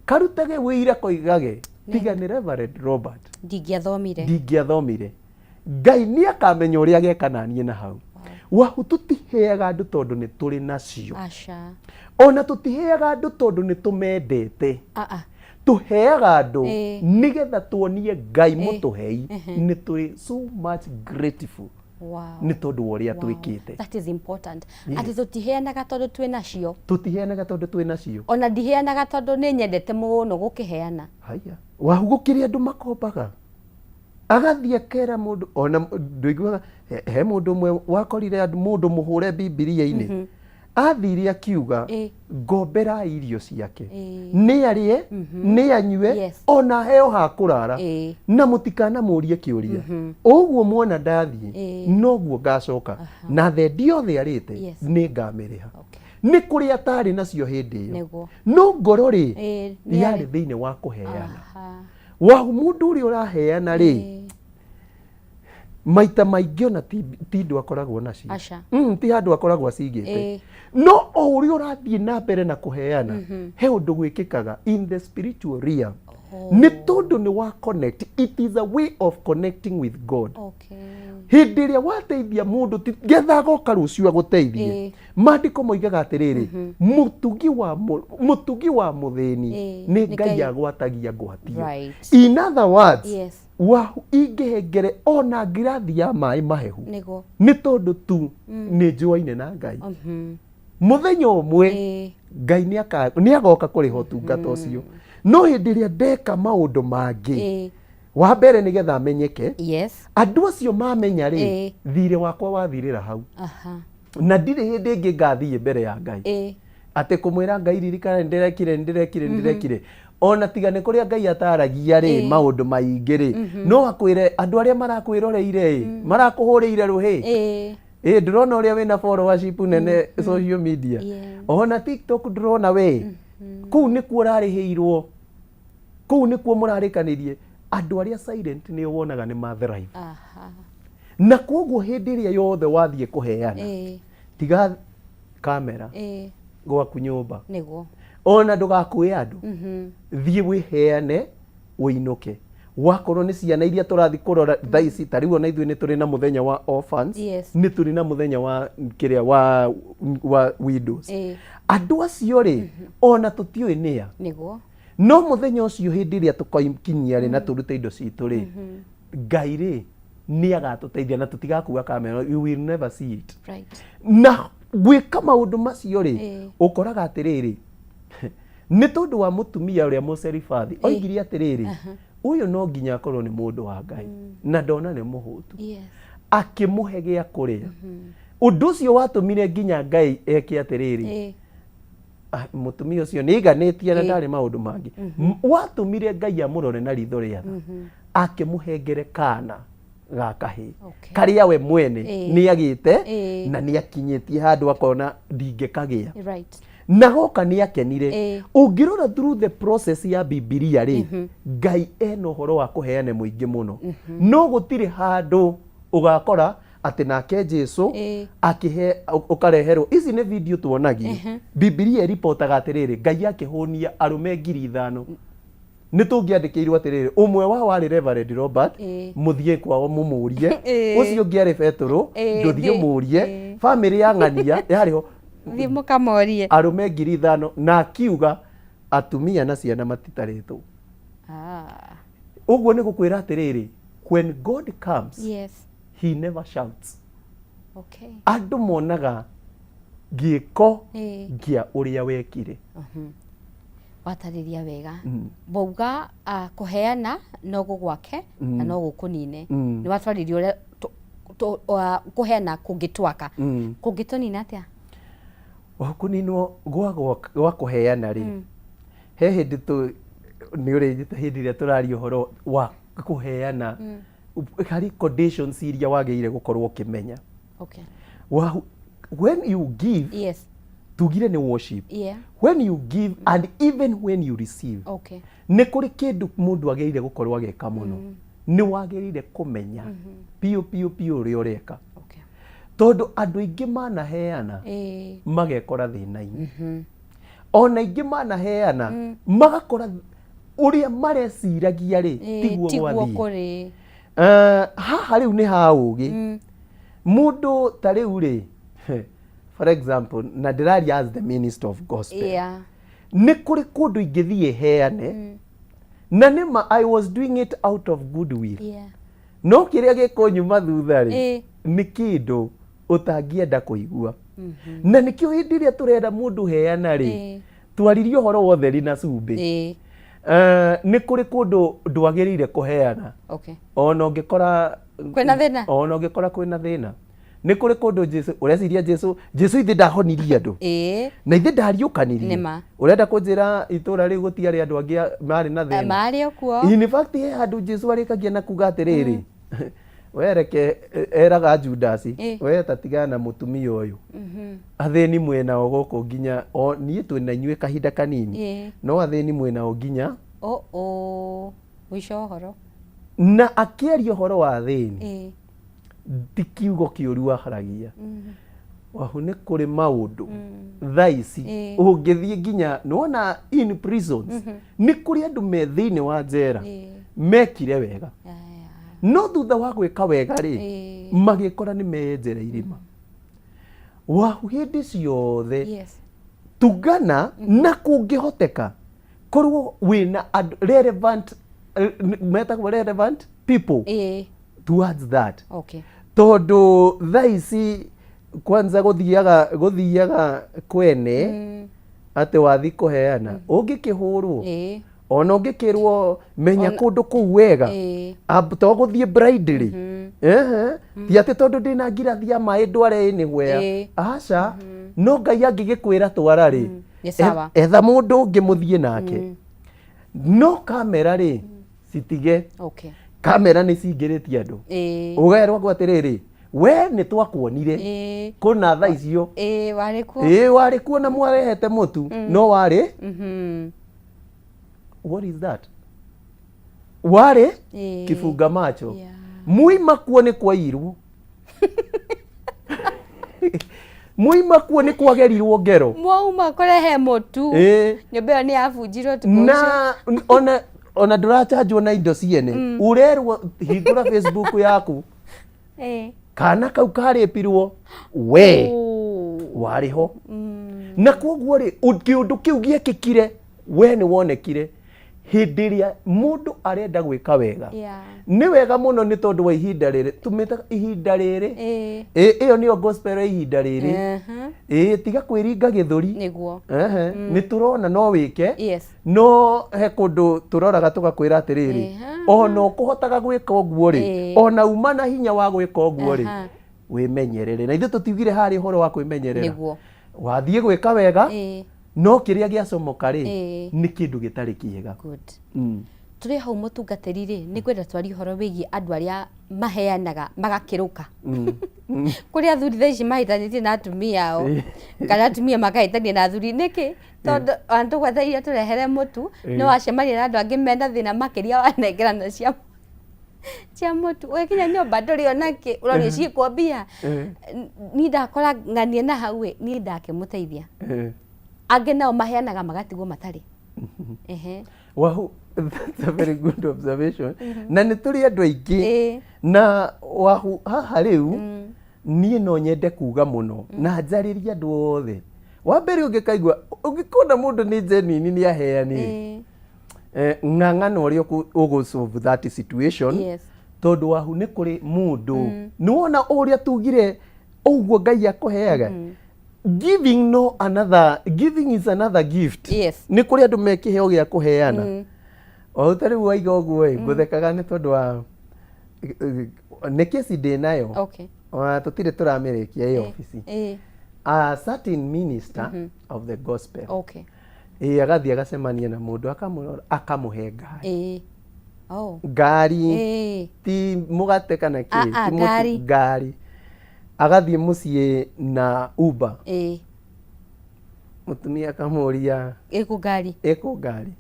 karutage wĩira koigage, tiga nĩ Reverend Robert, Ndingĩathomire. Ndingĩathomire. Ngai nĩ akamenya ũrĩa ageka naniĩ na hau. Wahu tũtiheaga andũ tondũ nĩ tũrĩ nacio. Aca. Ona tũtiheaga andũ tondũ nĩ tũmendete. Ah, ah. Tũheaga andũ nĩgetha tuonie Ngai mũtũhei nĩ tũrĩ so much grateful nĩ tondũ wa ũrĩa twĩkĩte. That is important. Atĩ tũtiheanaga tondũ twĩ nacio. Tũtiheanaga tondũ twĩ nacio. Ona ndiheanaga tondũ nĩ nyendete mũno gũkĩheana. Haya, wahu gũkĩrĩ andũ makombaga, agathiĩ akera mũndũ, ona ndũiguaga he mũndũ ũmwe wakorire mũndũ mũhũre Bibilia-inĩ. Athire akiuga, ngomberai irio ciake, nĩ arĩe, nĩ anyue, ona aheo ha kũrara, na mũtikanamũrie kĩũria. Ũguo muona ndathiĩ, noguo ngacoka, na thendi yothe arĩte nĩ ngamĩrĩha. Nĩ kũrĩ atarĩ nacio hĩndĩ ĩyo, no ngoro rĩ, nĩ yarĩ thĩinĩ wa kũheana. Wa mũndũ ũrĩa ũraheana rĩ, maita maingĩ ona ti indo akoragwo nacio. Aca. Ti handũ akoragwo acigĩte. No o ũrĩa ũrathiĩ na mbere na kũheana, he ũndũ gwĩkĩkaga in the spiritual realm, nĩ tondũ nĩ wa connect. It is a way of connecting with God. Hĩndĩ ĩrĩa wateithia mũndũ, ti getha agoka rũciũ agũteithie. Maandĩko moigaga atĩrĩrĩ, mũtugi wa mũthĩni nĩ nĩ Ngai Ngai agwatagia ngwatio. In other words, wa ingĩhengere ona ngirathi ya maĩ mahehu, nĩ tondũ tu nĩ njũaine na Ngai, mũthenya ũmwe Ngai nĩ agoka kũrĩha ũtungata ũcio. No hĩndĩ ĩrĩa ndeka maũndũ mangĩ, wa mbere nĩgetha amenyeke, andũ acio mamenya rĩ, thirĩ wakwa wathirĩra hau, na ndirĩ hĩndĩ ĩngĩ ngathiĩ mbere ya Ngai atĩ kũmwĩra Ngai, ririkana nĩndĩrekire, nĩndĩrekire, nĩndĩrekire. Ona tiga nĩ kũrĩa Ngai ataragia rĩ, maũndũ maingĩ rĩ, no akwĩre andũ arĩa marakwĩroreire ĩ, marakũhũrĩire rũhĩ. Ĩ ndũrona ũrĩa wĩna followership nene social media, ona TikTok ndũrona we, kũu nĩkuo ũrarĩhĩirwo, kũu nĩkuo mũrarĩkanĩrie. Andũ arĩa silent nĩo wonaga nĩ ma thrive. Na koguo hĩndĩ ĩrĩa yothe wathiĩ kũheana, tiga kamera gwaku nyũmba, ona ndũgakue andũ, thiĩ wĩheane ũinũke. Wakorwo nĩ ciana iria tũrathiĩ kũrora thaa ici, ta rĩu ona ithuĩ nĩ tũrĩ na mũthenya wa orphans, nĩ tũrĩ na mũthenya wa kĩrĩa wa widows. Andũ acio rĩ, ona tũtiũĩ nĩa. No mũthenya ũcio hĩndĩ ĩrĩa tũkakinyia rĩ, na tũrute indo citũ rĩ, Ngai rĩ nĩ agatũteithia na tũtigakua kamera, you will never see it. Na gwĩka maũndũ macio rĩ, ũkoraga atĩrĩrĩ, nĩ tondũ wa mũtumia ũrĩa mũceribathi oigire atĩrĩrĩ, ũyũ no nginya akorwo nĩ mũndũ wa Ngai, na ndona nĩ mũhũtu, akĩmũhe gĩa kũrĩa. Ũndũ ũcio watũmire nginya Ngai eke atĩrĩrĩ, mũtumia ũcio nĩ aiganĩtie na ndarĩ maũndũ mangĩ. Watũmire Ngai amũrore na ritho rĩa tha, akĩmũhengere kana ga kahĩĩ, karĩa we mwene nĩ agĩte na nĩ akinyĩtie handũ akona ndingĩkagĩa, na goka nĩ akenire. Ũngĩrora through the process ya Bibilia rĩ, Ngai ena ũhoro wa kũheana mũingĩ mũno, no gũtirĩ handũ ũgakora atĩ nake Jesu akĩhe ũkareherwo. Ici nĩ video tuonagio. Bibilia ĩripotaga atĩrĩrĩ, Ngai akĩhũnia arũme 5,000, nĩ tũngĩandĩkĩirwo atĩrĩrĩ, ũmwe wao arĩ Reverend Robert, mũthiĩ kwao mũmũrie, ũcio ũngĩ arĩ Betũrũ, ndũthiĩ ũmũrie, bamĩrĩ ya ng'ania yarĩ ho. Thiĩ mũkamorie. Arũme 5,000, na akiuga atumia na ciana matitarĩtwo. Ũguo nĩ gũkwĩra atĩrĩrĩ, when God comes, he never shouts. Andũ monaga gĩko kĩa ũrĩa wekire. Watarĩria wega. Wauga kũheana no gũgwake na no gũkũnine. Nĩ watwarĩria ũrĩa kũheana kũngĩtwaka, kũngĩtũnina atĩa? Kũninwo gwa kũheana rĩ, he hĩndĩ tũ nĩ ũrĩnyita hĩndĩ ĩrĩa tũraria ũhoro wa kũheana, harĩ conditions iria wagĩrĩire gũkorwo ũkĩmenya. When you give, tugire nĩ worship. When you give and even when you receive, nĩ kũrĩ kĩndũ mũndũ agĩrĩire gũkorwo agĩka mũno. Nĩ wagĩrĩire kũmenya biũ biũ biũ ũrĩa ũreka, tondũ andũ aingĩ manaheana magekora thĩna-inĩ, ona aingĩ manaheana magakora ũrĩa mareciragia rĩ, tiguo tiguo gwathiĩ. Kũrĩ. Haha rĩu nĩ ha ũgĩ mũndũ ta rĩu rĩ, for example, na ndĩraria as the minister of gospel, nĩ kũrĩ kũndũ ingĩthiĩ heane, na nĩma I was doing it out of goodwill, no kĩrĩa gĩkũnyuma thutha rĩ, nĩ kĩndũ ũtangĩenda kũigua. Na nĩkĩo hĩndĩ ĩrĩa tũrera mũndũ heana rĩ, twaririe ũhoro wa ũtheri na cumbĩ. Nĩ kũrĩ kũndũ ndwagĩrĩire kũheana, ona ũngĩkora Kwĩna thĩna? Ona ũngĩkora kwĩna thĩna. Nĩ kũrĩ kũndũ Jesu, ũreciria Jesu, Jesu ithe ndahonirie andũ na ithe ndariũkanirie? Nĩma. Ũrenda kũnjĩra itũra rĩu gũtiarĩ andũ angĩ marĩ na thĩna? Marĩ o kuo. In fact, he handũ Jesu arĩkagia na kuga atĩrĩrĩ, we reke, eraga Judasi, we ta tigana na mũtumia ũyũ, athĩni mwĩnao gũkũ nginya o niĩ twĩna inyuĩ kahinda kanini, no athĩni mwĩnao nginya O o mũico wa ũhoro. Na akĩaria ũhoro wa athĩni, ti kiugo kĩũru aharagia. Wahu, nĩ kũrĩ maũndũ thaa ici ũngĩthiĩ nginya nĩwona in prisons, nĩ kũrĩ andũ me thĩinĩ wa njera mekire wega, no thutha wa gwĩka wega rĩ, magĩkora nĩ meyenjera irima. Wahu, hĩndĩ ciothe tugana na kũngĩhoteka korwo wĩna andũ relevant, metagwo relevant people towards that, tondũ thaa ici kwanza gũthiaga kwene atĩ wathi kũheana ũngĩkĩhũrwo, ona ũngĩkĩrwo menya kũndũ kũu wega. To gũthiĩ blindly. Ehe. Ti atĩ tondũ ndĩna ngirathi ya maĩ ndware anywhere. Aca, no Ngai angĩgĩkwĩra twara rĩ, Nĩ sawa. Etha mũndũ ũngĩ mũthiĩ nake, no kamera rĩ, citige. Kamera nĩ cingĩrĩtie andũ. Ũgerwo ngo atĩrĩrĩ, we nĩ twakuonire kũna thaa icio. Ĩĩ, warĩ kuo. Ĩĩ, warĩ kuo na mwarehete mũtu, no warĩ what is that, warĩ kibunga macho. Muima kuo nĩ kwairwo, muima kuo nĩ kwagerirwo ngero. Mwauma kũrehe mũtu, nyũmba ĩyo nĩ yabunjirwo ũtukũ ũcio. Na ona ndũrachanjwo na indo ciene, ũrerwo hingũra Facebook yaku, kana kau karĩpirwo, we warĩ ho. Na koguo rĩ, kĩũndũ kĩu gĩekĩkire, we nĩ wonekire. Hĩndĩ ĩrĩa mũndũ arenda gwĩka wega, nĩ wega mũno, nĩ tondũ wa ihinda rĩrĩ tũmĩtaga ihinda rĩrĩ. Ĩyo nĩyo gospel ya ihinda rĩrĩ. Ĩ, tiga kwĩringa gĩthũri. Ehe, nĩ tũrona no wĩke, no he kũndũ tũroraga tũgakwĩra atĩrĩrĩ, ona ũkũhotaga gwĩka ũguo rĩ, ona uma na hinya wa gwĩka ũguo rĩ, wĩmenyerere. Na ithuĩ tũtiugire harĩ ũhoro wa kwĩmenyerera. Wathiĩ gwĩka wega, no kĩrĩa gĩacomoka rĩ, nĩ kĩndũ gĩtarĩ kĩega. Good. Tũrĩ hau, mũtungatĩri rĩ, nĩ ngwenda twarie ũhoro wĩgiĩ andũ arĩa maheanaga magakĩrũka. Kũrĩ athuri thaa ici mahĩtanĩtie na atumia ao, kana atumia makahĩtania na athuri. Nĩkĩ? Tondũ ona tũgwetereire tũrehere mũtu, no wacemania na andũ angĩ mena thĩna makĩria, wanengerana cia mũtu, ũgĩkinya nyũmba ndũrĩ ona kĩ, ũrorio ciĩkwo mbia. Niĩ ndakora ng'ania na hau ĩ, niĩ ndakĩmũteithia. Angĩ nao maheanaga magatigwo matarĩ. Ehe. Wahu, that's a very good observation. Na nĩ tũrĩ andũ aingĩ. Na wahu, haha rĩu niĩ no nyende kuga mũno na njarĩrie andũ othe. Wa mbere, ũngĩkaigua ũngĩkona mũndũ nĩ genuine, nĩ aheanire, ng'ang'ana ũrĩa ũgũ solve that situation. Tondũ wahu, nĩ kũrĩ mũndũ nĩ wona ũrĩa tugire ũguo Ngai akũheaga. Giving, no another giving is another gift. Nĩ kũrĩ andũ me kĩheo gĩa kũheana. O ta rĩu waiga ũguo ĩ, ngũthekaga nĩ tondũ wa nĩ kesi ndĩ nayo. Ona tũtirĩ tũramĩrĩkia ĩ obici. A certain minister of the gospel, ĩ, agathiĩ agacemania na mũndũ, akamũrora, akamũhe ngari. Oh. Ngari. Ti mũgate kana kĩ, Ah, ah, ti mũtu, ngari. Ngari. Agathiĩ mũciĩ na Uber. Mũtumia akamũria, Ĩkũ ngari? Ĩkũ ngari?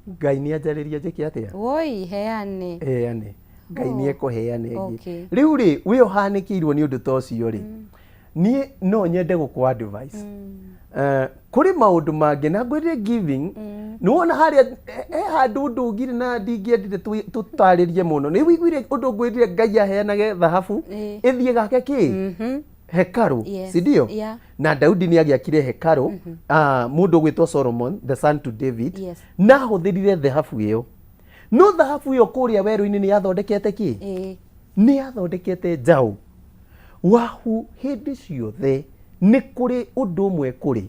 Ngai nĩ anjarĩria njĩke atĩa? Woi, heane. Heane. Ngai nĩ ekũheana ĩngĩ. Rĩu rĩ, wĩ ũhanĩkĩirwo nĩ ũndũ ta ũcio rĩ, niĩ no nyende gũkũ advice. Kũrĩ maũndũ mangĩ na ngwĩrire giving, nĩ wona harĩa he handũ ũndũ ũngire na ndingĩendire tũtarĩrie mũno. Nĩ wĩiguire ũndũ ngwĩrire Ngai aheanage thahabu ĩthiĩ gake kĩ hekarũ, si ndio? Yeah. Na Daudi nĩ agĩakire hekarũ, mũndũ ũgwĩtwo Solomon, the son to David, na ahũthĩrire thahabu ĩyo. No thahabu ĩyo kũrĩa werũ-inĩ nĩ yathondekete kĩ? Nĩ yathondekete njaũ. Wahu, hĩndĩ ciothe nĩ kũrĩ ũndũ ũmwe, kũrĩ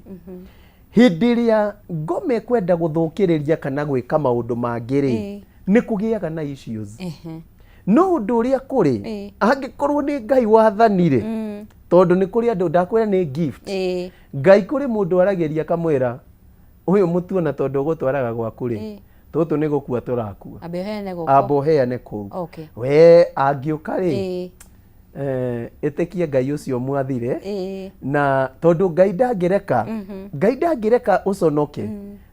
hĩndĩ ĩrĩa ngoma ĩkwenda gũthũkĩrĩria kana gwĩka maũndũ mangĩ rĩ, nĩ kũgĩaga na issues. No ũndũ ũrĩa kũrĩ, angĩkorwo nĩ Ngai wathanire, tondũ nĩ kũrĩ andũ ndakwĩra nĩ gift. Ngai kũrĩ mũndũ aragĩria akamwĩra, ũyũ mũtuona tondũ ũgũtwaraga gwaku rĩ, tũtũ nĩ gũkua tũrakua. Ambe ũheane gũkũ. Amba ũheane kũu. We angĩũka rĩ, ĩtĩkie Ngai ũcio mwathire, na tondũ Ngai ndangĩreka, Ngai ndangĩreka ũconoke,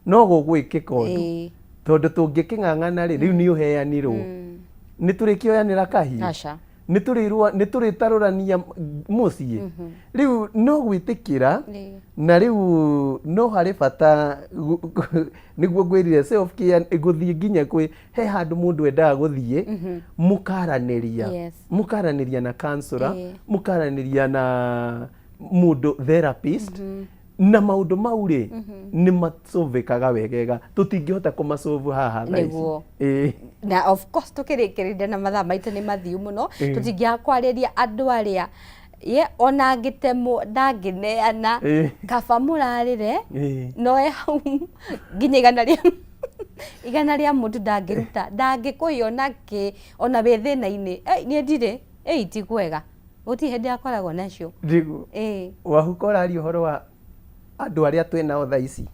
no gũgwĩkĩka ũndũ. Tondũ tũngĩkĩng'ang'ana rĩ, rĩu nĩ ũheanirwo. Nĩ tũrĩkĩoyanĩra kahiũ? Aca. Nĩ tũrĩrũa, nĩ tũrĩtarũrania mũciĩ? Rĩu no gwĩtĩkĩra. Na rĩu no harĩ bata nĩguo ngwĩrire self care, gũthiĩ nginya kwĩ he handũ mũndũ endaga gũthiĩ mũkaranĩria. Mũkaranĩria na counselor, mũkaranĩria na mũndũ therapist, na maũndũ mau rĩ, nĩ macũvĩkaga wegega, tũtingĩhota kũmacovu haha thaa ici. Nĩguo. Na of course tũkĩrĩkĩrĩria, na mathaa maitũ nĩ mathiu mũno, tũtingĩaga kwarĩria andũ arĩa ye ona angĩtemwo ndangĩneana. Kaba mũrarĩre, noe hau nginya 100 mũndũ ndangĩruta, ndangĩkũhe ona kĩ, ona wĩ thĩna-inĩ. Ei, niĩ ndirĩ. Ei, ti kwega, gũtirĩ hĩndĩ akoragwo nacio. Nĩguo. Wahuka ũraria ũhoro wa andũ arĩa twĩ nao thaa ici.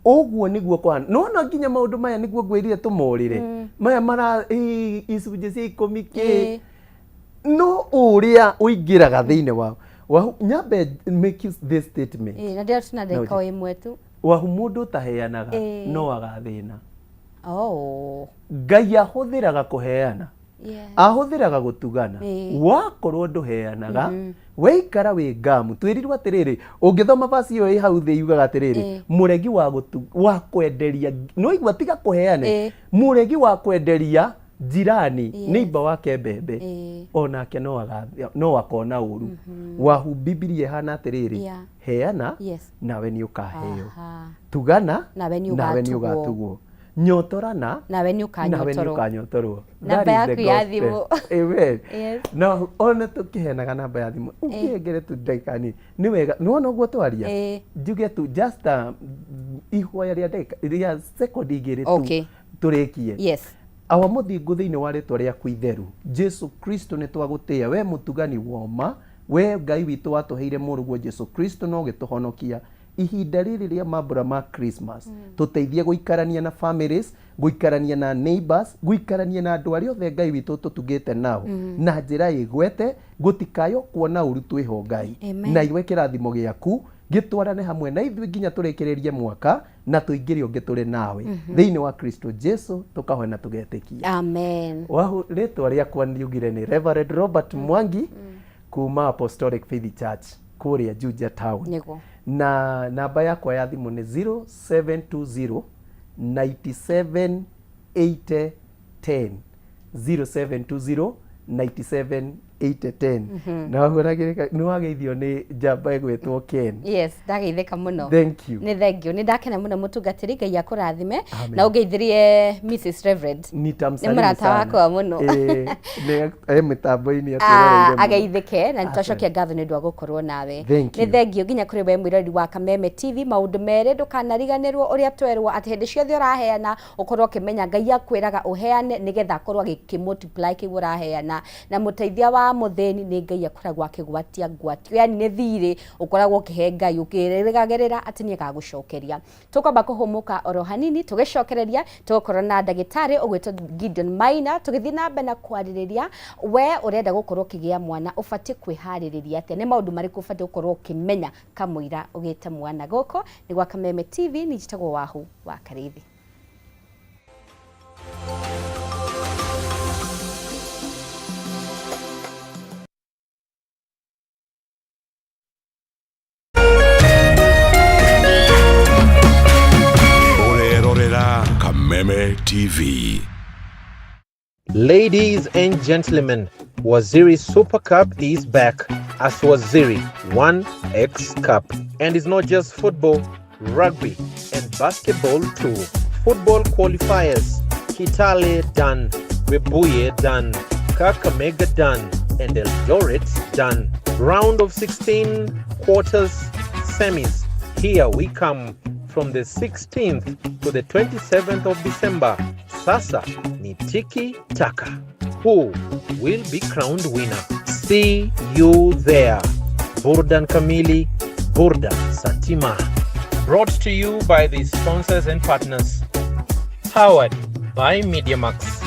Ũguo nĩguo kwana nona nginya maũndũ maya nĩguo ngwĩrire tũmorĩre maya mara icunjĩ cia 10 kĩ. No ũrĩa ũingĩraga thĩinĩ wao wahu, nyambe make you this statement. Ĩĩ, na ndĩra tuna ndagĩka o 1 tu. Wahu, mũndũ ũtaheanaga no agathĩna. Ngai ahũthĩraga kũheana, ahũthĩraga gũtugana. Wakorwo ndũheanaga, weikara wĩ ngamu, twĩrirwo atĩrĩrĩ, ũngĩthoma basi ĩyo ĩ hau thĩ yugaga atĩrĩrĩ, mũregi wa gũtu, wa kwenderia nĩwaigua, tiga kũheane, mũregi wa kwenderia jirani neighbor wake mbembe, onake no akona ũru. Wahu, Bibilia ĩhana atĩrĩrĩ, heana, nawe nĩ ũkaheo. Tugana, nawe nĩ nawe nĩ ũgatugwo. Ũgatugwo. Nyotorana, nawe nĩ nawe nĩ ũkanyotorwo. Ũkanyotorwo. Namba That is yaku the ya gospel. thimũ. Amen. Na ona tũkĩheanaga namba ya thimũ, ũkĩhengere tu ndagĩka nini nĩ wega, nĩwona ũguo twaria, njuge tu just ihoya rĩa ndagĩka rĩa sekondi 2 tu, tũrĩkie. Awa mũthingu, thĩinĩ wa rĩtwa rĩaku itheru Jesu Kristo, nĩ twagũtĩĩa we mũtugani woma, we Ngai witũ watũheire mũrũguo Jesu Kristo na ũgĩtũhonokia. Ihinda rĩrĩ rĩa mambura ma Christmas, tũteithie gũikarania na families, gũikarania na neighbors, gũikarania na andũ arĩa othe Ngai witũ tũtugĩte nao na njĩra ĩgwete, gũtikayo kuona ũru twĩho Ngai. Amen. Na iwe kĩrathimo gĩaku gĩtwarane hamwe na ithuĩ nginya tũrĩkĩrĩrie mwaka na tũingĩre ũngĩ tũrĩ nawe, thĩinĩ wa Kristo Jesu tũkahoya na tũgetĩkia. Amen. Wahu, rĩtwa rĩakwa ndiugire nĩ Reverend Robert Mwangi kuma Apostolic Faith Church kũrĩa Juja Town. Na namba yakwa ya thimũ nĩ 0720 97 80 10, 0720 97 80 10. Na wahũragĩrĩka nĩ wageithio nĩ njamba ĩgwĩtwo Ken. Yes, ndageithĩka mũno. Thank you. Nĩ thank you, nĩ ndakena mũno mũtungatĩri, Ngai akũrathime. Amen. Na ũngeithĩrie Mrs Reverend. Nitamsalimu Nĩ mũrata sana. wakwa mũno. Ĩĩ, nĩ e mĩtambo-inĩ atwĩroreire mũno. Ageithĩke na nĩtwacokia ngatho nĩ ũndũ wa gũkorwo nawe. Thank Nĩ you. thengio nginya kũrĩ we mwĩrori wa Kameme TV. Maũndũ merĩ ndũkanariganĩrwo ũrĩa twerwo atĩ hĩndĩ ciothe ũraheana ũkorwo ũkĩmenya Ngai akwĩraga ũheane nĩgetha akorwo agĩkĩ multiply kĩu ũraheana, na mũteithia wa mũthĩni nĩ Ngai akoragwo akĩgwatia ngwatio, yani nĩ thirĩ ũkoragwo ũkĩhe Ngai ũkĩrĩgagĩrĩra atĩ nĩ agagũcokeria. Tũkwamba kũhũmũka oro hanini, tũgĩcokereria tũgũkorwo na ndagĩtarĩ ũgwĩtwo Gideon Maina, tũgĩthiĩ na mbere na kwarĩrĩria we ũrenda gũkorwo ũkĩgĩa mwana ũbatiĩ kwĩharĩrĩria atĩa, nĩ maũndũ marĩkũ ũbatiĩ gũkorwo ũkĩmenya kamũira ũgĩte mwana. Gũkũ nĩ gwa Kameme TV, nĩ njĩtagwo Wahu wa Karĩithi. Ũrerorera Kameme TV. Ladies and gentlemen, Waziri Super Cup is back as Waziri 1X Cup. And it's not just football, rugby, and basketball too. Football qualifiers: Kitale done, Webuye done, Kakamega done, and Eldoret done. Round of 16, quarters, semis. Here we come from the 16th to the 27th of December. Sasa ni tiki taka. Who will be crowned winner? See you there. Burdan Kamili, Burdan Satima. Brought to you by the sponsors and partners. Powered by MediaMax.